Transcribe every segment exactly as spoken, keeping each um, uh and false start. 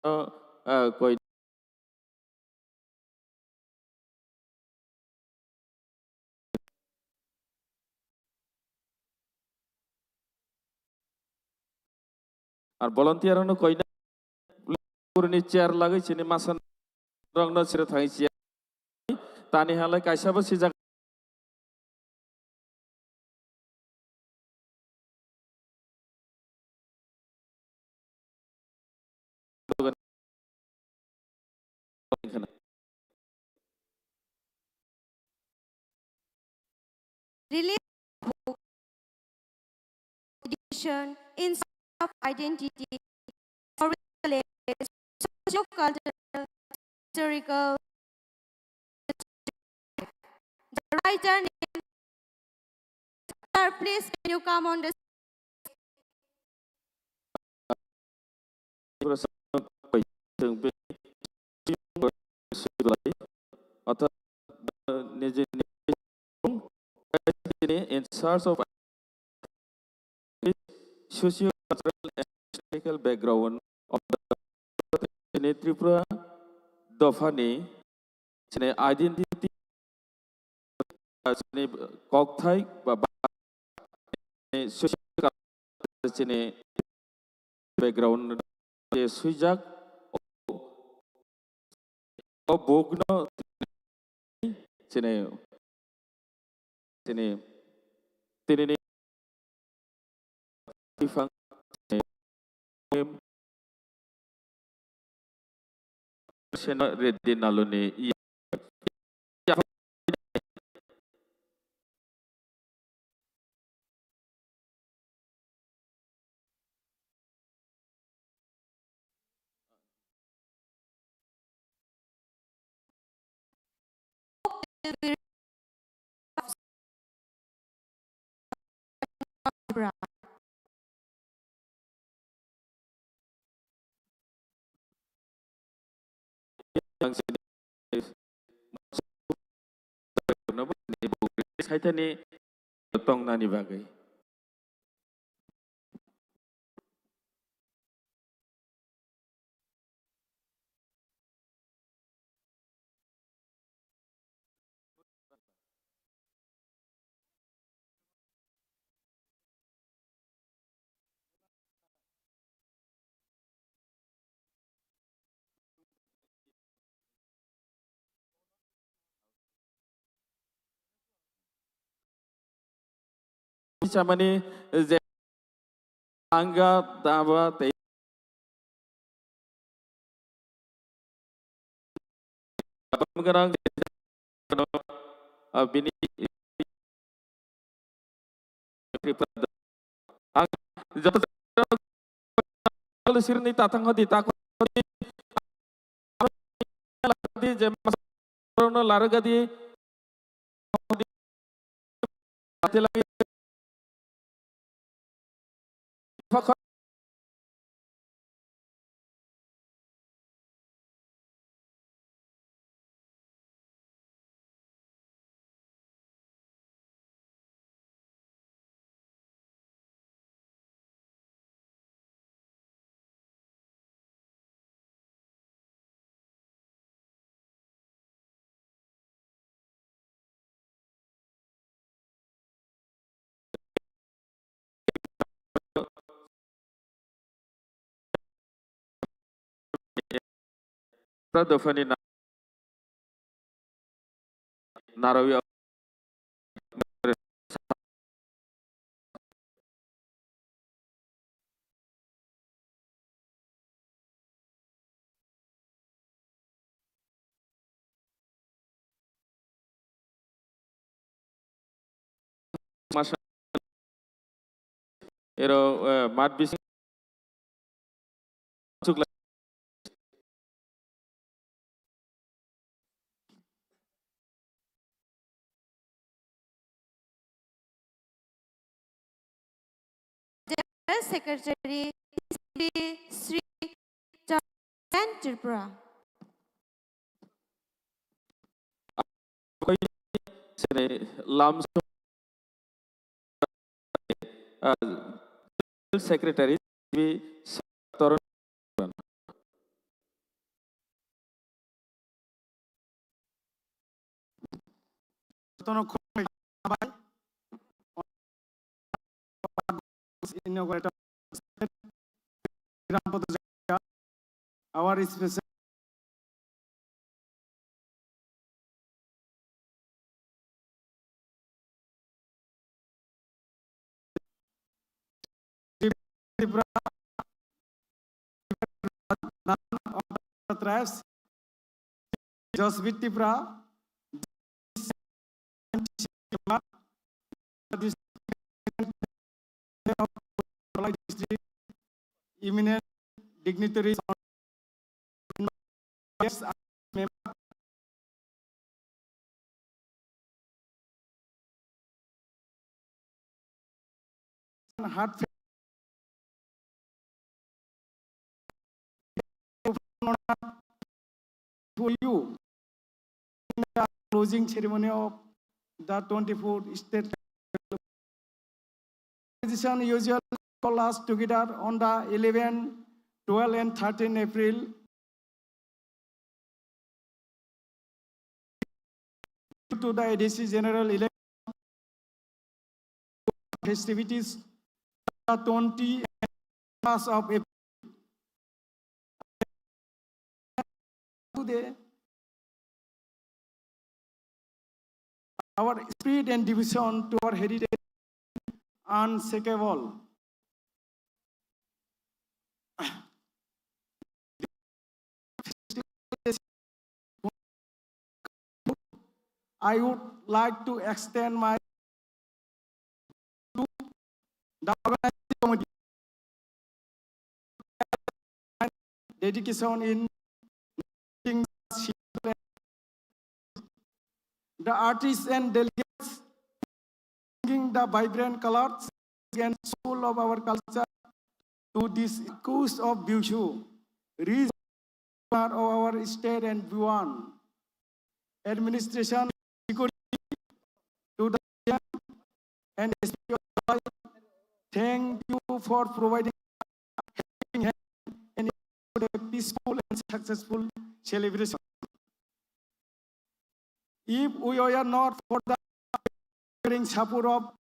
no, ah, koi Ar volunteer rokno koina ni chair lagwi chini masa rokno sira thangwi chair tani halai kaisa bo sijak. Release book, education, in search of identity, or socio-cultural, historical. The writer name, sir, please can you come on the Chwng bini ortho niji niji in search of socio-cultural and historical background of the Tripura dophani chini identity, chini kokthai ba ba-, chini social culture, chini background je swijak, o, o book no chini, chini, tini ni Bifang Sena Reddy Naluni Saitani tongnani bagwi. Chamani je anga daba tei Bini ang joto sirni tatang hodi tako hodi je mas no larga di Dophani na-, narawi Masa ero, eh, mat bising General Secretary, Sri Chan Tripura. Sini lamsong, ah, General Secretary, Sri Toron. Jotono khulumbai, inaugurator Ram Pada Jaya, our special Tripura, none of the tribes, Jasbir Tripura, district, eminent dignitaries, heart for you in the closing ceremony of the twenty-fourth state. Tradition usually call us together on the eleven, twelve and thirteen April to the A D C general election festivities, the twenty of April. Today, our spirit and devotion to our heritage unshakable. I would like to extend my to the organizing committee dedication in the artists and delegates bringing the vibrant colors and soul of our culture to this coast of Byushu, rich of our state and beyond. Administration security to the and S P O, thank you for providing helping hand and a peaceful and successful celebration. If we were not for the caring support of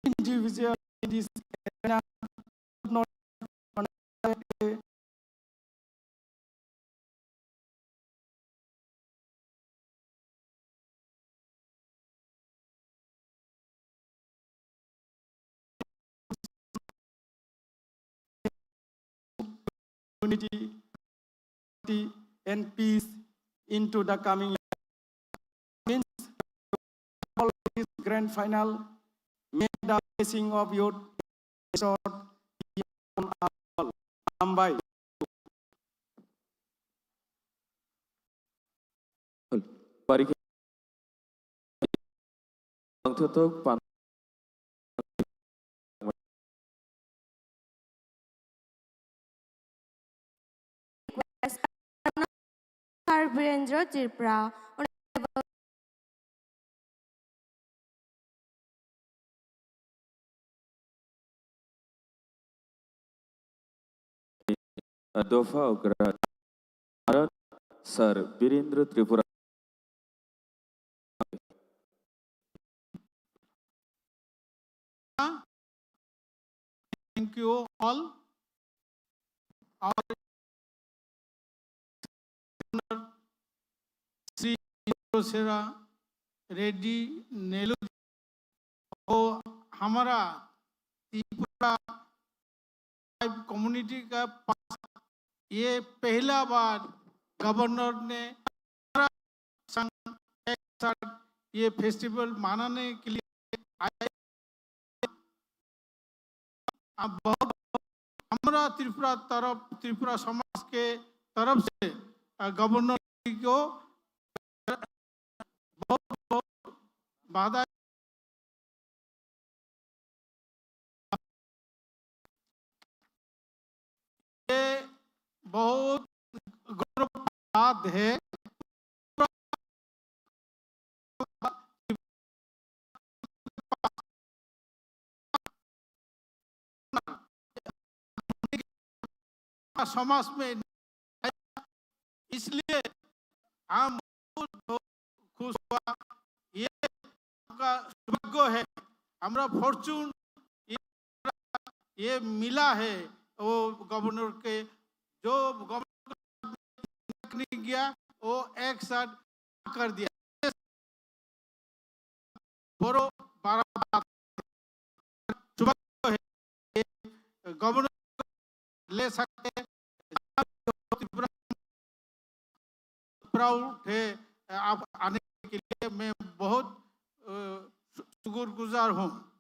individual in this arena, not unity and peace into the coming year. Means all this grand final, may the blessing of your Hambai. Bari khe tongthothok pan Sir Birendra Tripura, Dopha okra Sir Birendra Tripura. Thank you all. Our Sri Indrasena Reddy Nelu, वो हमारा Tripura tribe community का पास ये पहला बार गवर्नर ने हमारा संग एक साथ ये फेस्टिवल मनाने के लिए आए। आप बहुत, हमारा त्रिपुरा तरफ, त्रिपुरा समाज के तरफ से, अ, गवर्नर जी को बहुत, बहुत बधाई। ये बहुत गौरव की बात है। समाज में, इसलिए हम बहुत खुश हुआ। ये का सौभाग्य है, हमारा फॉर्चून ये, ये मिला है वो गवर्नर के, जो गवर्नर ने किया, वो एक साथ कर दिया। बड़ो बड़ा बात, सौभाग्य है, गवर्नर ले सकते हैं। त्रिपुरा प्राउड है, आप आने के लिए मैं बहुत शुक्रगुजार हूँ।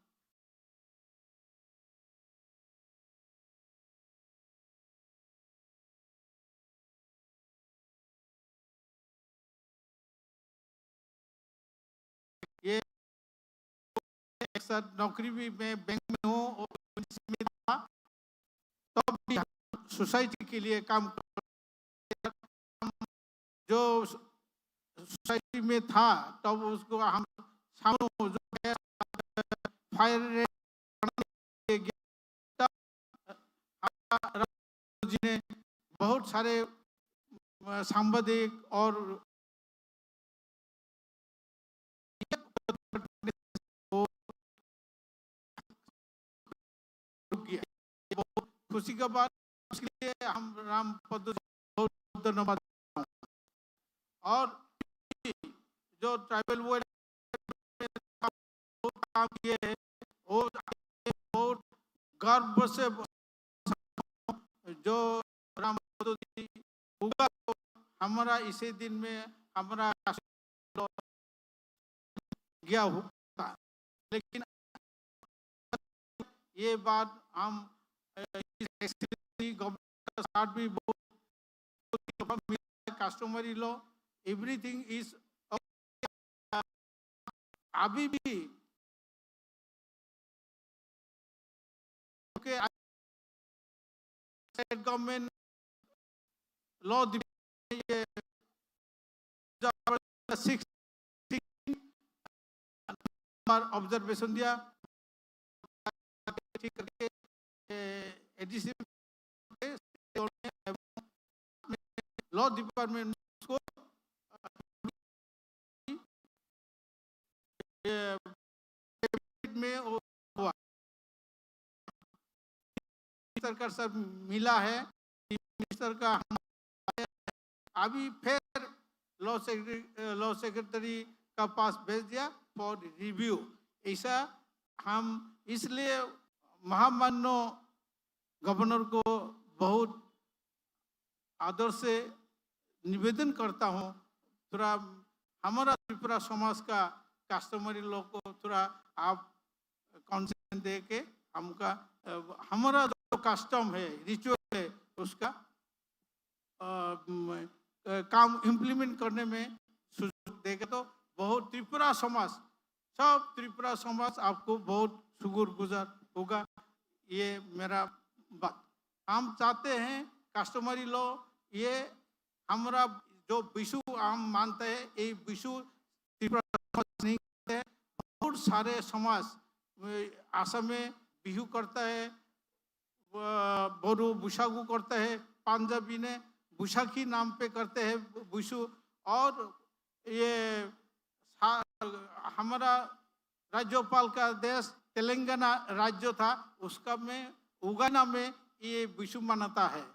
ये एक साथ नौकरी भी मैं बैंक में हूँ और पुलिस में था, तब भी हम सोसाइटी के लिए काम कर, जो सोसाइटी में था, तब उसको हम सामने जो है, फायर रेट, तब हमारा जी ने बहुत सारे सांबादिक और खुशी का बात। इसलिए हम राम पद्दू जी को बहुत धन्यवाद देता हूँ। और जो ट्राइबल वेलफेयर बहुत काम किए हैं, वो बहुत गर्व से जो राम पद्दू जी हुआ, तो हमारा इसी दिन में हमारा गया होता। लेकिन ये बात हम गवर्नमेंट के साथ भी बहुत कस्टमरी लॉ, एवरीथिंग इज अभी भी के स्टेट गवर्नमेंट लॉ ये सिक्स ऑब्जर्वेशन दिया, ठीक करके एडीसी लॉ डिपार्टमेंट को ये में वो हुआ। मिनिस्टर का सब मिला है, मिनिस्टर का हम अभी फिर लॉ सेक्रेटरी, लॉ सेक्रेटरी का पास भेज दिया फॉर रिव्यू। ऐसा हम इसलिए महामान्य गवर्नर को बहुत आदर से निवेदन करता हूँ, थोड़ा हमारा त्रिपुरा समाज का कस्टमरी लॉ को थोड़ा आप कंसेंट दे के हमका, अ, हमारा जो कस्टम है, रिचुअल है, उसका, अ, म, अ, काम इम्प्लीमेंट करने में सुजोग देगा। तो बहुत त्रिपुरा समाज, सब त्रिपुरा समाज आपको बहुत शुक्रगुजार होगा। ये मेरा बात। हम चाहते हैं कस्टमरी लॉ, ये हमारा जो विशु हम मानते हैं, ये विशु त्रिपुरा समाज नहीं करते हैं। बहुत सारे समाज, अ, असम में बिहू करता है, अ, बोडो बुसागु करता है, पंजाबी ने बुसाखी नाम पे करते हैं विशु। और ये सा-, हमारा राज्यपाल का देश तेलंगाना राज्य था, उसका में उगाना में ये विशु मनाता है।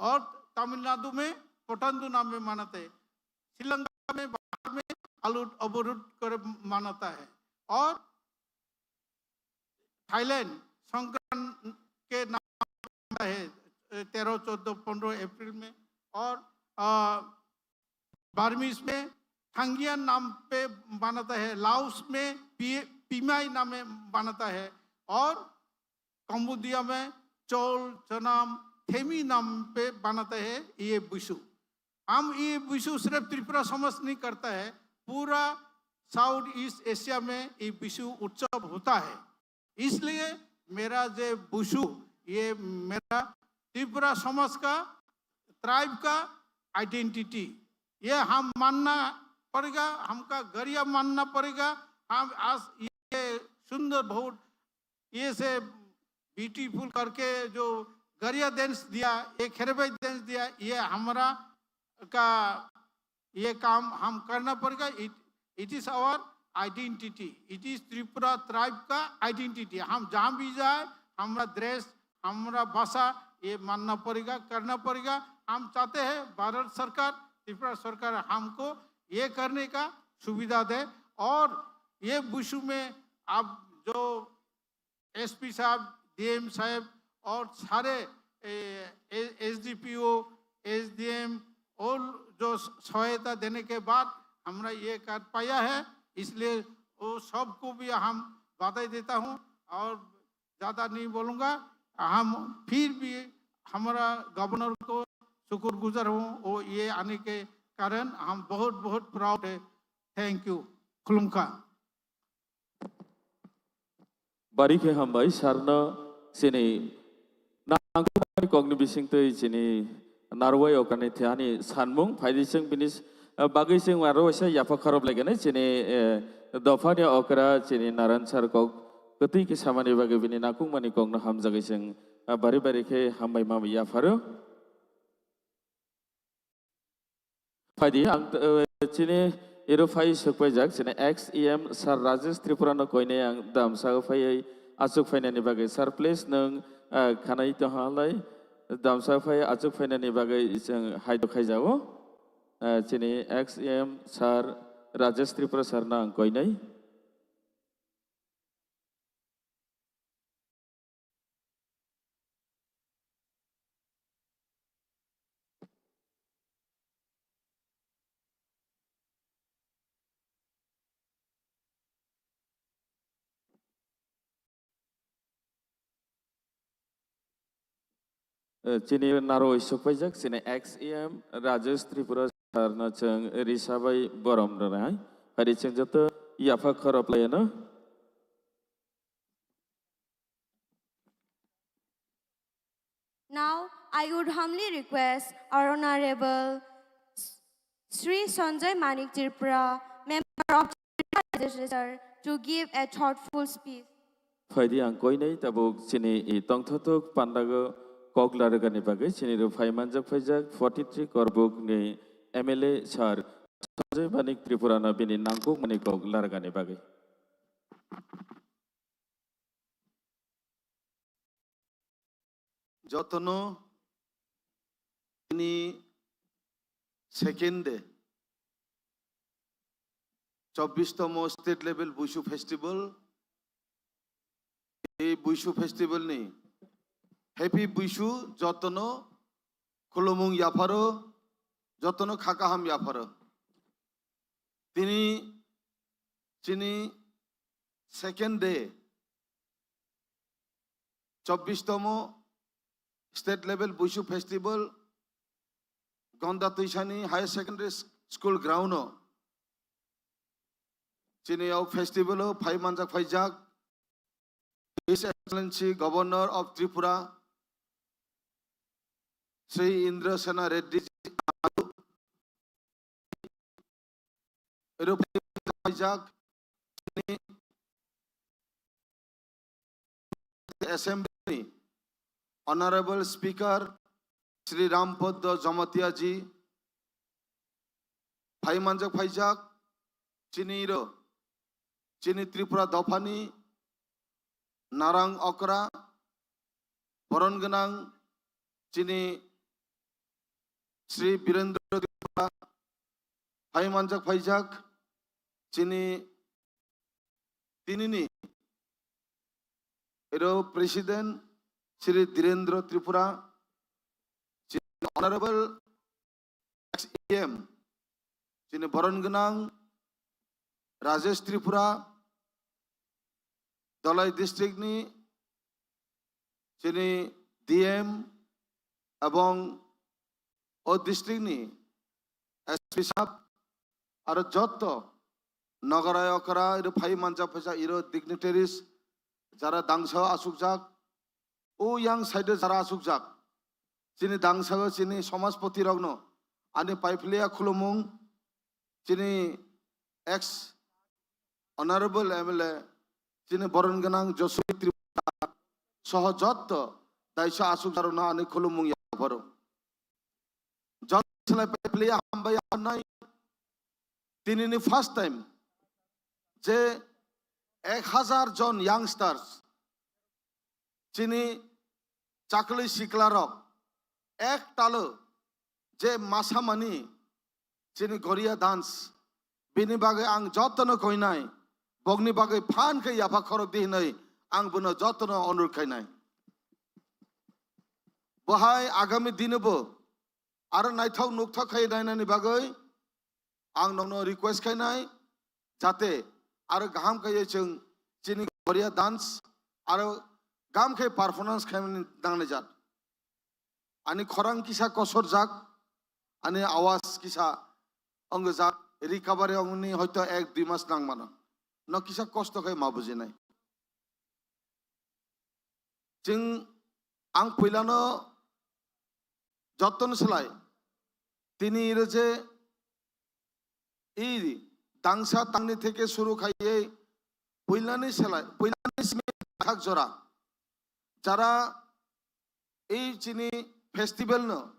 और तमिलनाडु में पुथंदू नाम में मनाते हैं। श्रीलंका में बाहर में आलू अवरोध कर मनाता है। और थाईलैंड संक्रांत के नाम है, तेरह, चौदह, पन्द्रह अप्रैल में। और, अ, बर्मीज में थांगियान नाम पे मनाता है, लाओस में पी-, पीमाई नाम में मनाता है, और कंबोडिया में चौल, चनाम, थेमी नाम पे मनाता है ये विशु। हम ये विशु सिर्फ त्रिपुरा समाज नहीं करता है, पूरा साउथ ईस्ट एशिया में ये विशु उत्सव होता है। इसलिए मेरा जे विशु, ये मेरा त्रिपुरा समाज का, ट्राइब का आइडेंटिटी, ये हम मानना पड़ेगा, हमका गरिया मानना पड़ेगा। हम आज ये सुंदर बहुत ये से ब्यूटीफुल करके जो गरिया डांस दिया, ये खेरबे डांस दिया, ये हमारा का ये काम हम करना पड़ेगा। It, it is our identity, it is Tripura tribe का आइडेंटिटी। हम जहाँ भी जाए, हमारा ड्रेस, हमारा भाषा, ये मानना पड़ेगा, करना पड़ेगा। हम चाहते हैं भारत सरकार, त्रिपुरा सरकार हमको ये करने का सुविधा दे। और ये विषय में आप जो एसपी साहब, डीएम साहब और सारे एसडीपीओ, एसडीएम, और जो सहायता देने के बाद हमरा ये कार्ड पाया है, इसलिए वो सबको भी हम बधाई देता हूँ और ज़्यादा नहीं बोलूँगा। हम फिर भी हमारा गवर्नर को शुक्रगुजार हूँ, वो ये आने के कारण हम बहुत बहुत प्राउड है। Thank you. खुलुमखा। Bari khe hambai sarno chini nangkukmani kokni bisingtwi chini narwai okani thani sanmung phaidi chwng bini s-, bagwi chwng aro waisa yapha khorop laigani chini, eh, dophani okra chini Naran sir kok kwtwi khe samani bagwi bini nangkukmani kokno hamjagwi chwng, ah, bari bari khe hambai ma yapharo. Phaidi ang, eh, chini iro phai sokpaijak chini ex E M Sir Rajesh Tripura no koinai ang damsa phaiwi achuk phainani bagwi. Sir, please nwng, eh, khanai tongha halai damsa phai achuk phainani bagwi chwng haidok khaijao. Eh, chini ex E M Sir Rajesh Tripura sir no ang koinai. Eh, chini narwi sokpaijak chini ex E M Rajesh Tripura sir no chwng risa bai borom rwnai. Hari chwng joto yapha khorop laino. Now, I would humbly request our Honorable Sri Sanjay Manik Tripura, Member of Tripura Legislature, to give a thoughtful speech. Phaidi ang koinai tabuk chini i tongthothok pandago kok larwgani bagwi chini rw phai manjak phaijak forty three Korbuk ni M L A sir Sanjay Manik Tripura no bini nangkukmani kok larwgani bagwi. Jotono tini second day, chobbish tomo state level Buishu festival. Ei Buishu festival ni happy Buishu jotono khulumung yapharo, jotono kha kaham yapharo. Tini chini second day, chobbish tomo state level Buishu festival, Gonda Tuisani Higher Secondary School ground o chini o festival o phai manjak phaijak His Excellency Governor of Tripura, Shri Indra Sena Reddy ji, Assembly Honorable Speaker Shri Rampadda Jamatia ji, phai manjak phaijak, chini ro, chini Tripura dophani narang okra, boron gwnang chini Shri Birendra Tripura, phai manjak phaijak, chini tinini ero President Shri Dhirendra Tripura, chini Honorable ex E M, chini boron gwnang Rajesh Tripura, Dhalai district ni chini D M ebong o district ni S P sahab aro jotto nogorai okra iro phai manjak phaijak iro dignitaries jara dangsa asukjak, o yang side jara asukjak, chini dangsa chini somajpoti rokno ani paiphilia khulumung, chini ex Honorable M L A, chini boron gwnang Joshua Tripura soho jotto daisa asuk jarokno ani khulumung yapharo. Jotto selai pai pli hambai hamnai. Tinini first time je ek hazar jon youngsters, chini chakli siklarok ek talo je masamani chini Goria dance, bini bagwi ang jotono koinai, bokni bagwi phan khe yapha khorok di hinwi ang bono jotono onurut khainai. Bohai agami dinobo aro naithok nukthok khai nainani bagwi ang nokno request khainai, jate aro gaham khaiye chwng chini Goria dance aro gam khai performance khaimani nangnai jat. Ani khorang kisa kosorjak, ani awas kisa ongojak, recovery ongni hoito ek dui mas nangmano. No kisa kosto khai ma bujinai. Chwng ang puilano jottoni slai tini iro je i dangsa tangni theke suru khaiye puilani slai, puilani simi thak jora. Jara ei chini festival no,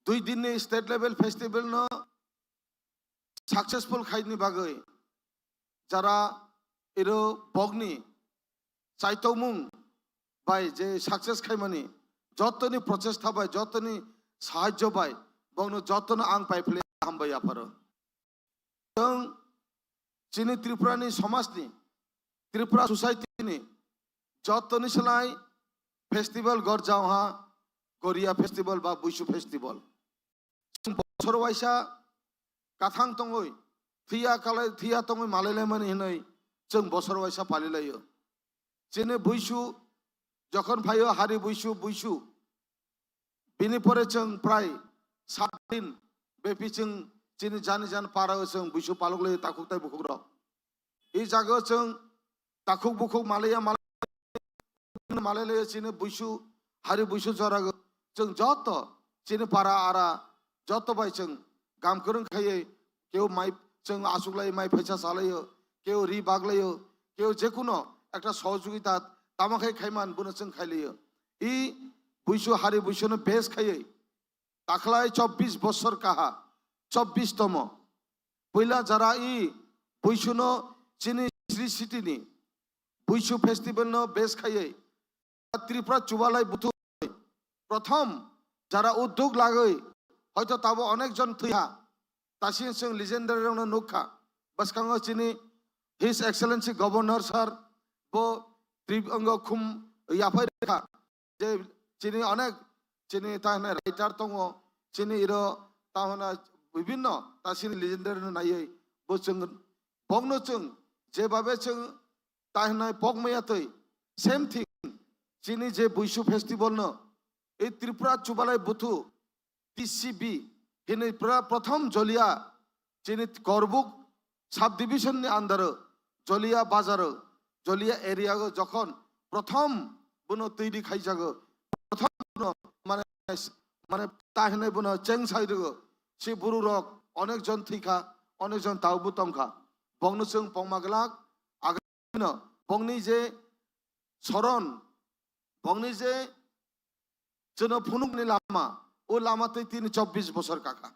dui dinni state level festival no successful khaini bagwi jara iro bokni chaitokmung bai je success khaimani jotoni prochesta bai, jotoni sahajjo bai, bokno jotono ang paiphle hambai yapharo. Chwng chini Tripurani somajni, Tripura society ni jotoni slai festival gorjao ha Goria festival ba Buisu festival. Chwng bosor waisa kathang tongwi, thiya kalai, thiya tongwi malailaimani hinwi chwng bosor waisa palilaio. Chini Buisu, jokhon phaio Hari Buisu, Buisu, bini pore chwng prai sat din bepi chwng chini jani jan parao chwng Buisu palok lai takhuk tai bukhuk rok. I jagao chwng takhuk bukhuk malaiya malai, malai lai chini Buisu, Hari Buisu jorago chwng joto chini para ara joto bai chwng gam kwrwng khaiye, keu mai chwng asuk lai mai phaisa salaio, keu ri baglaio, keu jekuno ekta sohojogita tamo khai khaiman bono chwng khailaio. I Buisu Hari Buisuno base khaiye takhlai chobbish bosor kaha, chobbish tomo. Puila jara i Buisuno chini Sri City ni Buisu festival no base khaiye Tripura Chubalai Buthu prothom jara uddog lagwi hoito tabo onek jon thwiha, tasing chwng legendary rokno nukha. Bwskango chini His Excellency Governor sir bo trip ongo khum yaphai rikha. Je chini onek chini ta hwnai writer tongo, chini iro ta hwnai bibinno ta chini legendary no naiwi bo chwng bokno chwng jebabe chwng ta hwnai pokmaya twi same thing chini je Buisu festival no ei Tripura Chubalai Buthu T C B hinwi pra-, prothom Jolia chini Korbuk subdivision ni under o Jolia bazar o, Jolia area o jokhon prothom bono twi ri khaijago, prothom bono mane, mane ta hinwi bono cheng sai rwgo, si buru rok onek jon thwikha, onek jon taubu tongkha, bongno chwng pongma glak, agano bongni je soron, bongni je chwno phunukni lama, o lama twi tini chobbish bosor kakha.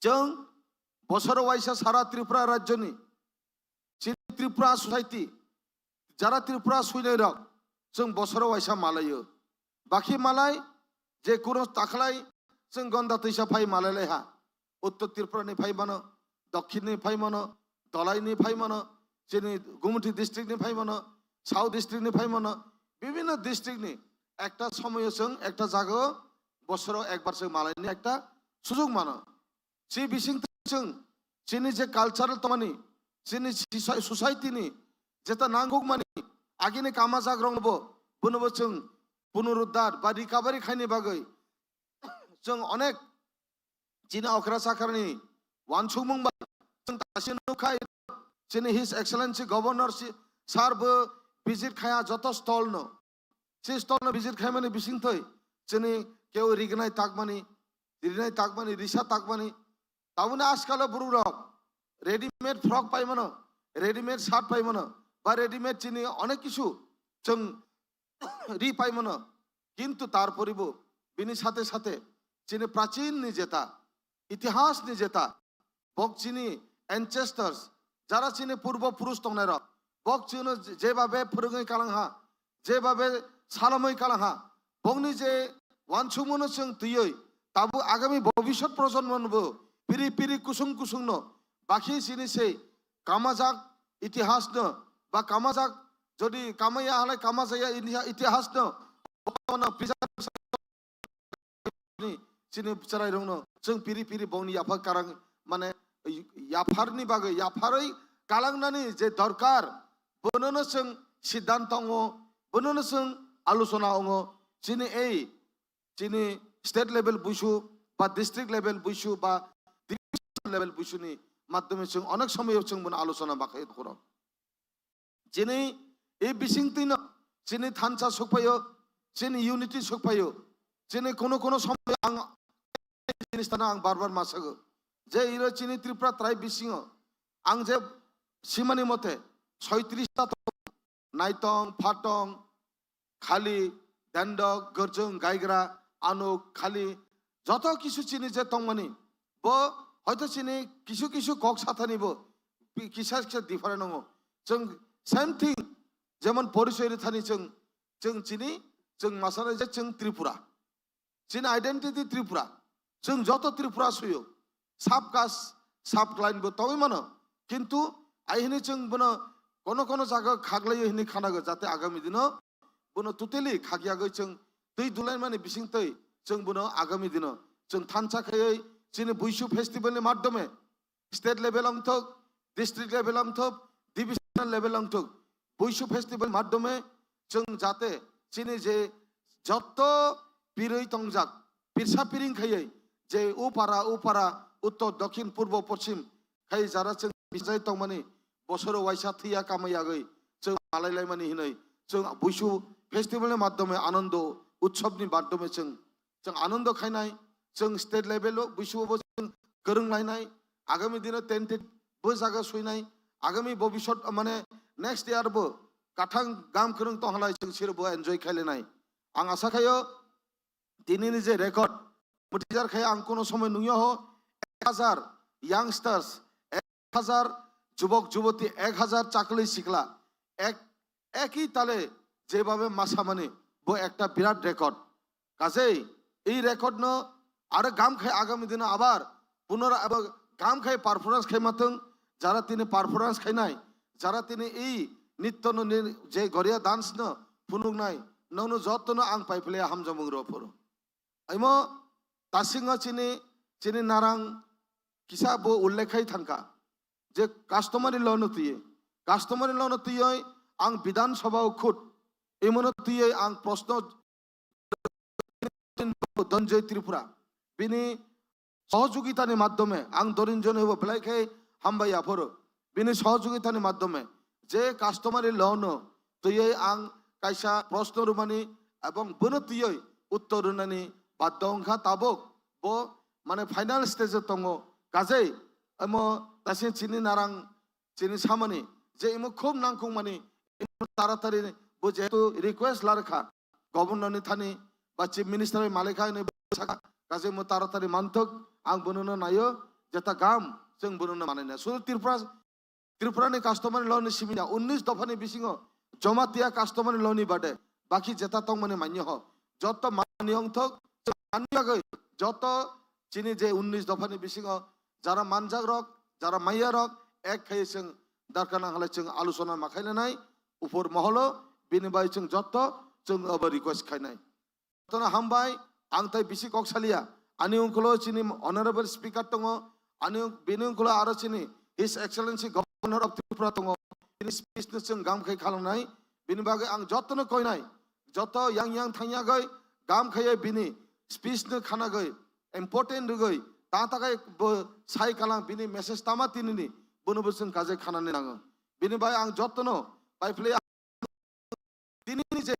Chwng bosoro waisa sara Tripura rajyoni, chini Tripura society, jara Tripura suinai rok, chwng bosoro waisa malaio. Bakhi malai, je kuno takhlai, chwng gonda twisa phai malai lai ha. Uttor Tripura ni phai mano, Dokhin ni phai mano, Dhalai ni phai mano, chini Gumti district ni phai mano, South district ni phai mano, bibhinno district ni ekta somoyo chwng ekta jagao bosoro ekbar chwng malaini ekta sujug mano. Chi bising chwng chini je cultural tongmani, chini si-, society ni jeta nangkukmani, agini kama jagrokno bo, bono bo chwng punoruddhar ba recovery khaini bagwi chwng onek chini okra chakrani wansukmung bai chwng tasi nukha, chini His Excellency Governor si-, sir bo visit khaya joto stall no. Si stall no visit khaimani bisingtwi chini keu rignai takmani, rinai takmani, risa takmani. Taboni ajkalo borok rok readymade frock paimano, readymade shirt paimano, ba readymade chini onek kisu chwng ri paimano, kintu tarporibo bini sate sate chini prachin ni jeta, itihas ni jeta, bok chini ancestors, jara chini purbo purush tongnai rok, bok chwngno je-, jebabe phwrwngwi kalang ha, jebabe salamwi kalang ha, bokni je wansukmano chwng twiwi tabuk agami bhobishyot projonmono bo piri piri kusung kusungno bakhi chini sei kamajak itihasno ba kamajak, jodi kamaya halai kamajaya itihasno bono preserve ni chini chwrairokno chwng piri piri bongni yaphar karang, mane, yapharni bagwi yapharwi kalangnani je dorkar, bonono chwng siddhant tongo, bonono chwng alochona ongo. Chini ei, chini state level buisu ba district level buisu ba division level buisuni madhyome chwng onek somoyo chwng bono alochona bakhai khoro. Chini e bisingtwino chini thansa sukphaio, chini unity sukphaio, chini kono kono somoy ang jinis tano ang bar bar masago je iro chini Tripura tribe bisingo ang je simani mote soitris ta tong, Naitong, Phatong, Khali, Dendok, Gorjong, Gaigra, Anuk, Khali, joto kisu chini je tongmani, bo hoito chini kisu kisu kok sathani bo pi-, kisa kisa different wngo. Chwng same thing, jemon porichoi rithani chwng, chwng chini, chwng masana je chwng Tripura. Chini identity Tripura. Chwng joto Tripura suyo. Sub caste, sub clan bo tongwi mano. Kintu ai hini chwng bono kono kono jaga khaglaiyo hini khanago, jate agami dino bono totally khakyagwi chwng twi dulaimani bisingtwi chwng bono agami dino chwng thansa khaiwi chini Buisu festival ni madhyome state level ongthok, district level ongthok, divisional level ongthok, Buisu festival madhyome chwng jate chini je jotto pirwi tongjak, pirsa piring khaiwi je upara upara, uttor, dokhin, purbo, poschim khai jara chwng bijai tongmani, bosoro waisa thwiya kamai yagwi chwng malai laimani hinwi chwng Buisu festival ni madhyome, anondo utsob ni madhyome chwng, chwng anondo khainai, chwng state level o Buisu bo chwng kwrwng lainai, agami dino tented bo jaga suinai, agami bobisot mane next year bo kathang gam kwrwng tonghalai chwng siro bo enjoy khailainai. Ang asa khaio, tinini je record, mutijar khai ang kono somoi nungya ho, ek hazar youngsters, ek hazar jubok juboti, ek hazar chakli sikla, ek, eki tale jebabe masamani, bo ekta birat record. Kajei, ei record no aro gam khai agami dino abar punora abo gam khai performance khai matung, jara tini performance khainai, jara tini ei nitto no ni je goria dance no phunuknai, nokno jotto no ang paiphile hamjamung rw phuru. Aimo tasingo chini, chini narang kisa bo ullekh khai thangkha je customary law no twiwi, customary law no twiwi ang Bidhan Sabha o khud imono twiwi ang proshno Dhananjay Tripura bini sohojogitani madhyome ang Dhananjay no bo belai khe hambai aphuru. Bini sohojogitani madhyome je customary law no twiwi ang kaisa proshno rwmani ebong bono twiwi uttor rwnani badhyo wngkha tabuk bo mane final stage o tongo. Kajei amo taising chini narang chini samani je imo khub nangkukmani, imo taratari bo jehetu request larwkha governor ni thani ba chief minister bai malaikha hinwi saka, kaje imo taratari manthok, ang bonono naio jeta gam chwng bonono manaina. Sudu Tripura, Tripura ni customary law ni simi ya unnish dopha ni bisingo Jamatia customary law ni bade baki jeta tongmani manya ho joto mani ongthok, mani bagwi joto chini je unnish dopha ni bisingo jara manjak rok, jara maya rok, ek khai chwng darkar nang halai chwng aluchona ma khainai, upor moholo, bini bai chwng jotto chwng abo request khainai. Jotono hambai, ang tai bisi kok salia, ani ungkulo chini honorable speaker tongo, ani ung-, bini ungkulo aro chini His Excellency Governor of Tripura tongo, bini speech no chwng gam khai khalwnai, bini bagwi ang jotono koinai, joto yang yang thangyagwi gam khaiwi bini speech no khanagwi, important rwgwi, ta takai bo sai kalang bini message tama tinini, bono bo chwng kajai khanani nango. Bini bai ang jotono pai phlai tinini je,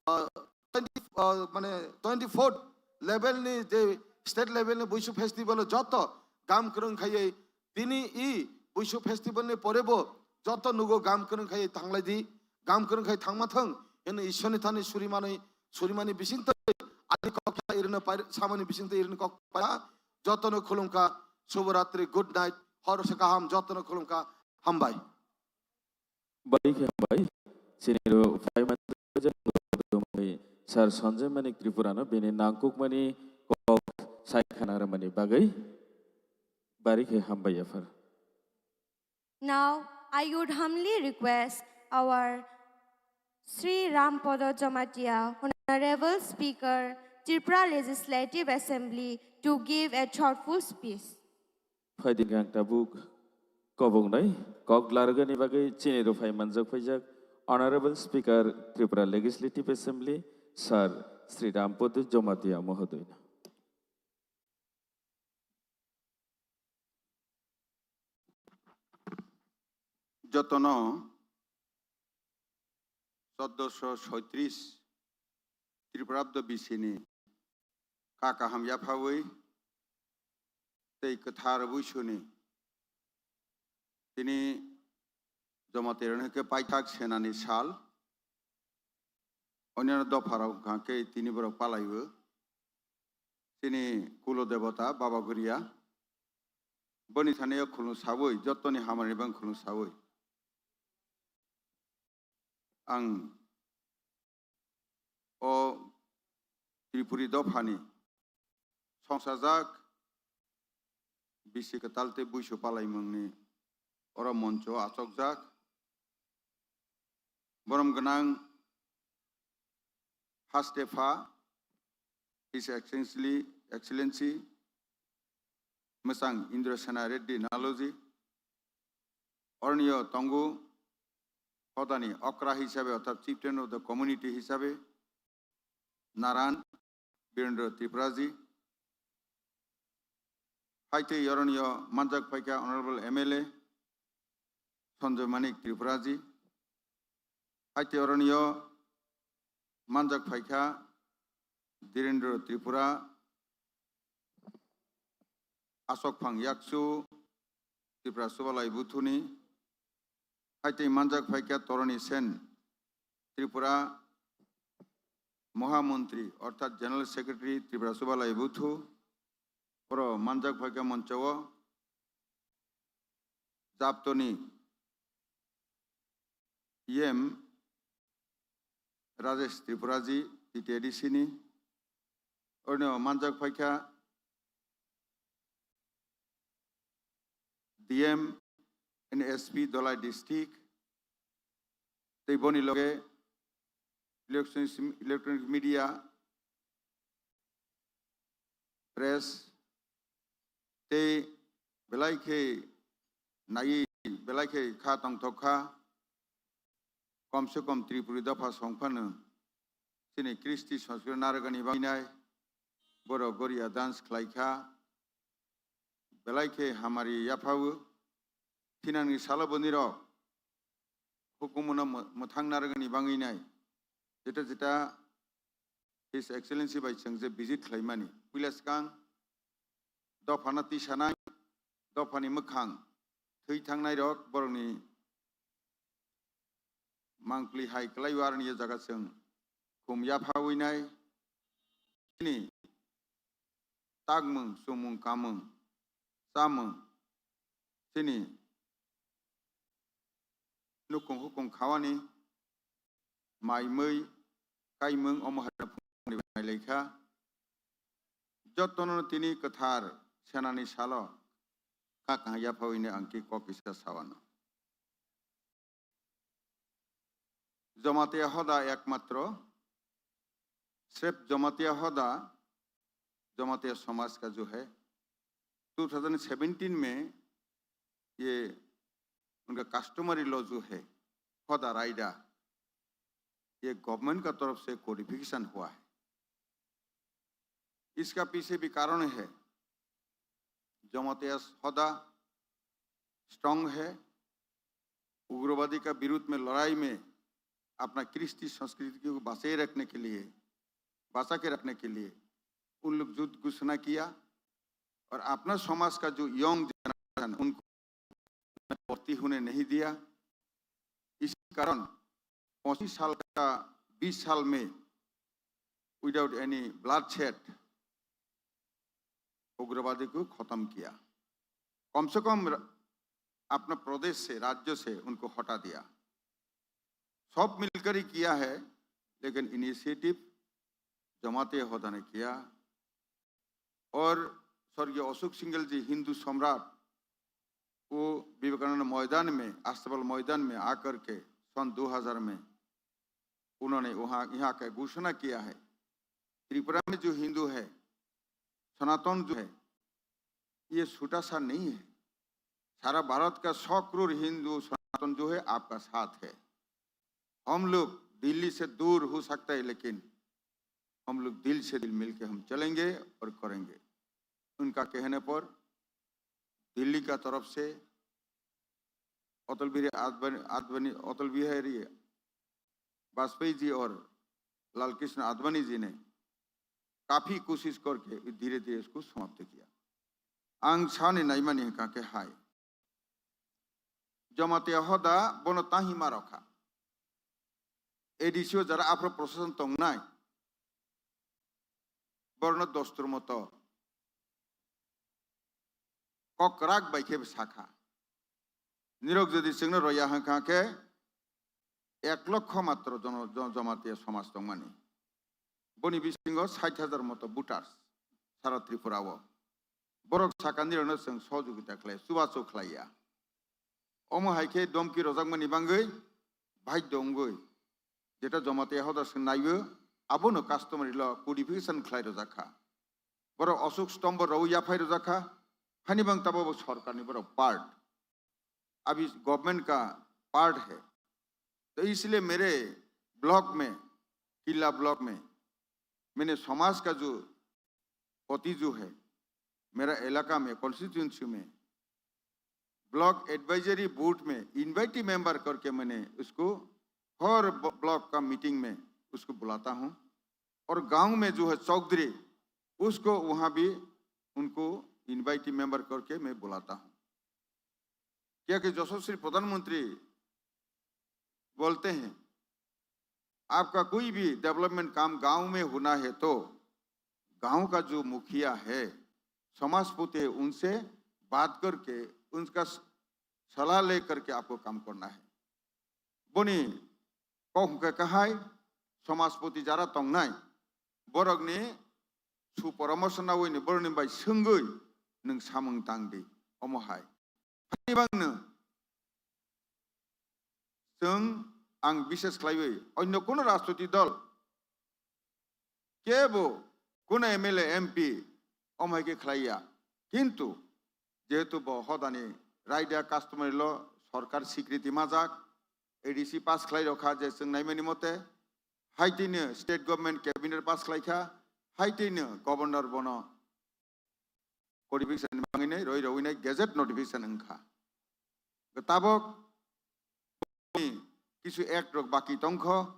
ah, twenty, ah, mane twenty-fourth level ni je state level ni Buisu festival o joto gam kwrwng khaiwi tini i Buisu festival ni pore bo joto nugo gam kwrwng khaiwi thanglai di, gam kwrwng khai thangma thwng hinwi Ishwar ni thani surimanwi, surimani bisingtwi ani kok irwino pai, samani bisingtwi irwino kok paira. Jotono khulumkha, Shubharatri, good night, Hor se kaham, jotono khulumkha, hambai. Bai khe hambai. Chini ro phai manjak Sir Sanjay Manik Tripura no bini nangkukmani kok sai khana rwmani bagwi. Bari khe hambai, Afar. Now, I would humbly request our Sri Rampodo Jamatia, Honorable Speaker, Tripura Legislative Assembly, to give a thoughtful speech. Phaidi khe ang tabuk kobongnai kok largani bagwi chini rwphai manjak phaijak Honorable Speaker, Tripura Legislative Assembly, Sir Sri Rampodo Jamatia Mohodoino. Jotono chauddosho soitris Tripurabdo bisini kha kaham yaphawi tei kwthar buisuni tini Jamatia rwna khe paithak senani sal. Onyono dopharok hwnkha khe tini borok palaiwi. Chini kulo debota Baba Guria. Boni thani o khulum sawi, jottoni hamari bang khulum sawi. Ang o Tripuri dophani songsajak bisi kwtal tei buisu palaimungni oro moncho achokjak. Borom gwnang haste pha His Excellency, Excellency Mwchang Indra Sena Reddy Naloji, oroniyo tongo hodani okra hisabe orthat Chieftain of the Community hisabe Naran Birendra Tripuraji, haitwi oroniyo manjak phaikha Honorable M L A Sanjay Manik Tripuraji, haitwi oroniyo manjak phaikha Dhirendra Tripura, Asokphang Yakchu, Tripura Subalai Buthuni, haitwi manjak phaikha Toroni Sen, Tripura Mohamantri orthat General Secretary Tripura Subalai Buthu, oro manjak phaikha moncho o Japtoni E M Rajesh Tripuraji, T T A D C ni, orno manjak phaikha D M and S P Dholai District, tei boni loge electronic, electronic media, press, tei belai khe naiwi, belai khe kha tongthok kha, kom se kom Tripuri dopha song phano chini kristi sanskrit narwkani bagwi nai, borok goria dance khlai kha, belai khe hamari yaphawo, thinangni salo bonirok hukumono mw-, mwthang narwkani bagwi nai, jeta jeta His Excellency bai chwng je visit khlaimani, puila swkang dophano tisanai, dophani mwkhang thwi thangnairok borokni mangpli hai kwlai o aroni o jaga chwng khum yaphawi nai. Chini takmung, chumung, kamung, chamung, chini nukung hukung khawani, mai mui, kaimung omo hai phungni bai lai kha. Jotono tini kwthar senani salo kha kaha yaphawi ni ang ki kok kisa sawano. Jamatia hoda ekmatro, srep Jamatia hoda, Jamatia samaj ka jo hai. Two thousand seventeen mein ye unka customary law jo hai, hoda raida, ye government ka taraf se codification hua hai. Iska piche bhi karon hai, Jamatia hoda strong hai, ugrobadi ka birudh mein larai mein apna kristi sanskriti ko bachai rakhne ke liye, bacha ke rakhne ke liye un log judh ghoshona kiya aur apna samaj ka jo young generation unko bharti hone nahi diya. Isi karon pachish sal ka bish sal mein without any bloodshed ugrobadi ko khatam kiya. Kom se kom ra-, अपना प्रदेश से, राज्य से उनको हटा दिया। सब मिलकर ही किया है, लेकिन इनिशिएटिव जमात ए होदा ने किया। और स्वर्गीय अशोक सिंगल जी, हिंदू सम्राट, वो विवेकानंद मैदान में, अस्तबल मैदान में आकर के सन दो हज़ार में उन्होंने वहाँ, यहाँ का घोषणा किया है, त्रिपुरा में जो हिंदू है, सनातन जो है, ये छोटा सा नहीं है। सारा भारत का सौ करोड़ हिंदू सनातन जो है, आपका साथ है। हम लोग दिल्ली से दूर हो सकता है, लेकिन हम लोग दिल से दिल मिलके हम चलेंगे और करेंगे। उनका कहने पर दिल्ली का तरफ से अटल बिहारी आडवाणी, आडवाणी, अटल बिहारी वाजपेयी जी और लाल कृष्ण आडवाणी जी ने काफी कोशिश करके धीरे धीरे इसको समाप्त किया। Ang sani naimani hwnkha khe hai, Jamatia hoda bono tahi ma rokha. A D C o jara aphro procession tongnai, borno dostur moto kokrak bai khe sakha. Nirok jodi chwngno roya hwnkha khe ek lokho matro jono-, jo-, Jamatia somaj tongmani. Boni bisingo sait hajar moto voters sara Tripura o. Borok sakani rokno chwng sohojogita khlai, chubachu khlaiya. Omo hai khe domki rojakmani bangwi baidho wngwi, jeta Jamatia hoda se naiwi, abono customary law codification khlai rojakha. Borok osuk stombo rwi yaphai rojakha, hani bang tabo bo sorkarni borok part. अभी गवर्नमेंट का पार्ट है। तो इसलिए मेरे ब्लॉक में, किला ब्लॉक में, मैंने समाज का जो पति जो है, मेरा इलाका में, कॉन्स्टिट्यूएंसी में, ब्लॉक एडवाइजरी बोर्ड में इनवाइटी मेंबर करके मैंने उसको हर ब-, ब्लॉक का मीटिंग में उसको बुलाता हूँ। और गांव में जो है चौधरी, उसको वहाँ भी उनको इनवाइटी मेंबर करके मैं बुलाता हूँ। क्योंकि यशस्वी प्रधानमंत्री बोलते हैं, आपका कोई भी डेवलपमेंट काम गांव में होना है तो गांव का जो मुखिया है, समाजपति है, उनसे बात करके उनका स-, सलाह लेकर के आपको काम करना है। Boni kok hwnkhe kahai, samajpoti jara tongnai, borokni suporamorsho naui ni borokni bai swngwi nwng samung tang di, omo hai. Haini bangno chwng ang bishes khlaiwi onno kuno rajniti dol kebo kuno M L A, M P omo hai khe khlai ya. Kintu jehetu bo hodani raida customary law sorkar sikriti majak, A D C pass khlai rokha je chwng naimani mote, hai tini state government cabinet pass khlai kha, hai tini governor bono codification ni bagwi nai roi roi nai gazette notification wngkha. Tabok kisu act rok baki tongkho,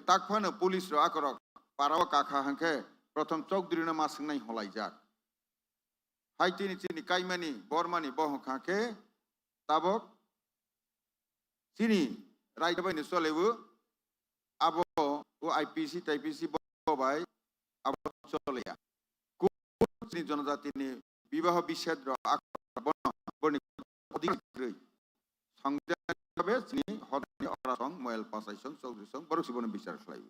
tak phano police rok akorok parao kakha hwnkhe prothom chokdri no ma swngnai holaijak. Hai tini chini kaimani bormani bo hwnkha khe tabok chini raida bai no choleo, abo o I P C tai P C bo bai abo chole ya. Chini jonojatini bibaho biched rok akorok bono borni adhikar kwrwi. Sangdani babe chini hodani orasong, moyal pasaisong, chokdrisong, borok si bono bichar khlai.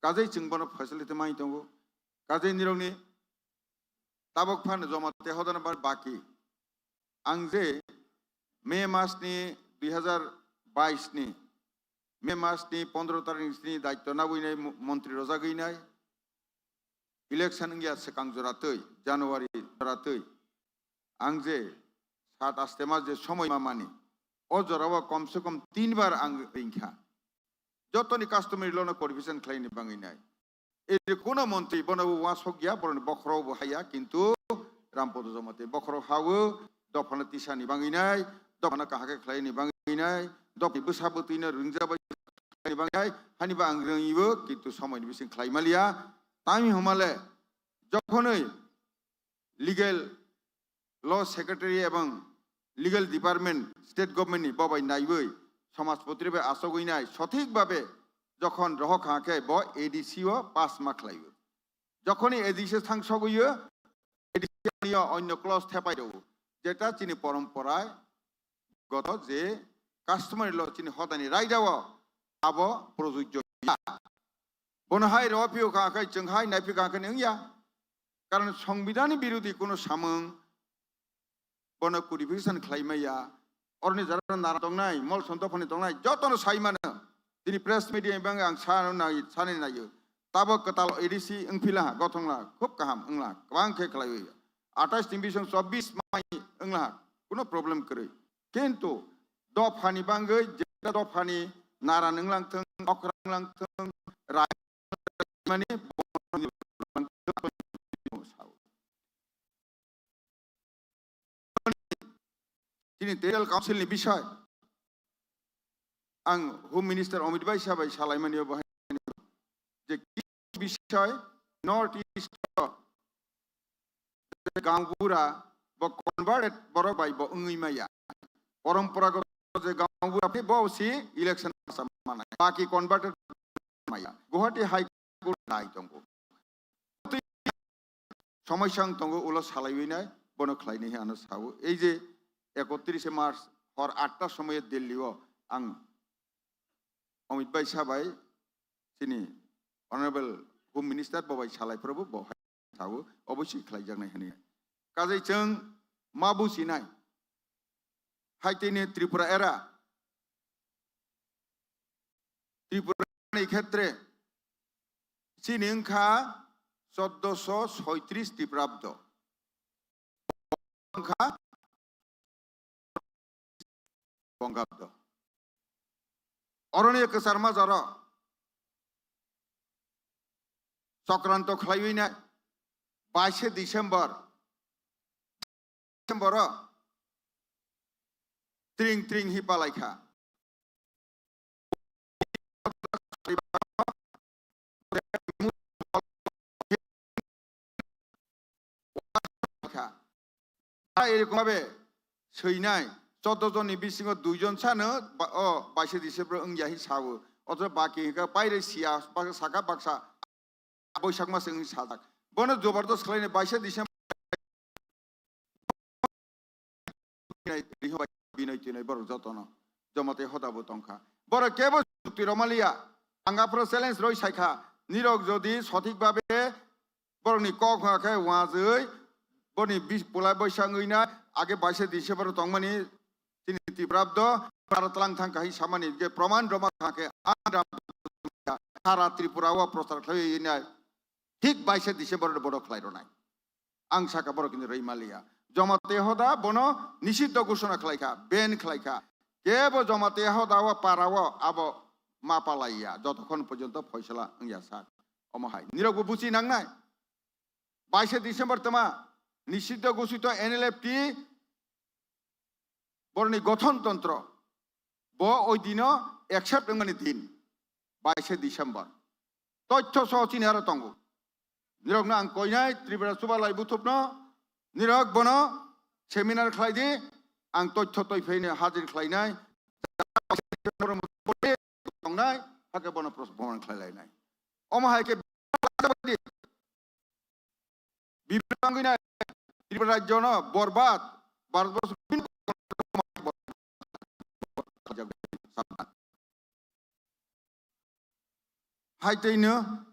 Kajai chwng bono facility mai tongo. Kajai nirokni tabok phano joma te hodana bar baki. Ang je May mas ni dui hazar bais ni, May mas ni pondro tarik ni sini daityo nabui nai mo-, montri rojagwi nai. Election wngya swkang jora twi, January jora twi. Ang je sat aste mas je somoi ma mani, o jora o kom se kom tin bar ang ringkha. Jotoni customary law no codification khlaini bangwi nai. Eri kuno montri bono bo uansuk ya, boroni bokhorok bo haya, kintu Rampada Jamatia bokhorok hao, dophano tisani bangwi nai, dophano kahake khlaini bangwi nai, dophani bwsa bwtwino rwngjabai khlaini bangwi nai, hani ba ang rwngwi bo, kintu somoini bising khlai maliya. Tami humale, jokhonoi legal law secretary ebong legal department state government ni bobai naiwi samajpotri bai achogwi nai sothik babe jokhon rohok ha khe bo A D C o pass ma khlaiwi. Jokhoni A D C thang sogwi o, A D C ni o onno clause thepai rwo, jeta chini porom porai goto je customary law chini hodani raida o abo projojjo ya. Bono hai rw phiyokha khe chwng hai naiphikha khe wngya. Karon Songbidanni birodhi kuno samung bono codification khlai maya. Oroni jara nara tongnai, mol sonto phani tongnai, jotono sai mano. Tini press media ni bagwi ang sa nai, sanai naio. Tabok kwtal A D C wngphila ha, gothongla, khub kaham wngla, kwbang khe khlaiwi. Atais ni bising chobbish mai wngla ha, kuno problem kwrwi. Kintu dophani bagwi, je dophani nara wnglang thung, okra wnglang thung, rai mani Chini Territorial Council ni bisai ang Home Minister Amit Bhaisa bai salaimani o bahai je kisa bisai North East o gaonbura bo converted borok bai bo wngwi maya. Poromporagoto je gaonbura bo si election manai. Baki converted maya. Guwahati High Court nai tongo. Somosya wng tongo, ulo salaiwi nai, bono khlainai hwnwi ano sao. Ei je ekotris March hor atta somoyo Delhi o ang Amit Bhaisa bai chini Honorable Home Minister bo bai salai phuru bo hai sao, obossi khlaijaknai hwnwi. Kajai chwng ma buchinai, hai tini Tripura era, Tripura ni khetre chini wngkha choddoso soitris Tiprabdo. Wngkha Bongabdo. Oroni kwchar majaro Sokranto khlaiwi nai baishe December, December o tring tring hi palaikha. Kha. Tei erokom bhabe swinai choddo jonni bisingo duijon sano ba-, o baishe December wngya hi sao. Othoba baki hwnkha pairwi siya, baksa saka baksa Boisak mas wngwi sajak. Bono jobardos khlainai baishe December binoi twinoi borok jotono Jamatia hoda bo tongkha. Borok kebo chukti romaliya. Ang aphuru challenge roi saikha. Nirok jodi sothik bhabe borokni kok hwnga khe wajwi boni bis-, pulai boisa wngwi na age baishe December tongmani chini Tiprabdo para tlang thang kahi samani je proman roma kha khe ang ram sara Tripura o prochar khlaiwi nai. Thik baishe December o bono khlai rwnai. Ang saka borok hini rwi maliya. Jamatia hoda bono nishiddo ghoshona khlai kha, ban khlai kha. Kebo Jamatia hoda o para o abo ma palaiya, jotokhon porjonto phoisala wngya sak. Omo hai. Nirokbo buchi nangnai. Baishe December tama nishiddo ghoshito N L F T boroni gothon tontro bo oi dino accept wngmani din, baishe December. Toitho so chini aro tongo. Nirokno ang koinai Tripura Chubalai Buthupno, nirok bono seminar khlai di, ang toitho toi phaino hajir khlainai, tongnai, hake bono pros-, proman khlai lainai. Omo hai khe Bibir wngwi nai Tripura rajyo no borbad, Bharat borso bibhinno hai tei no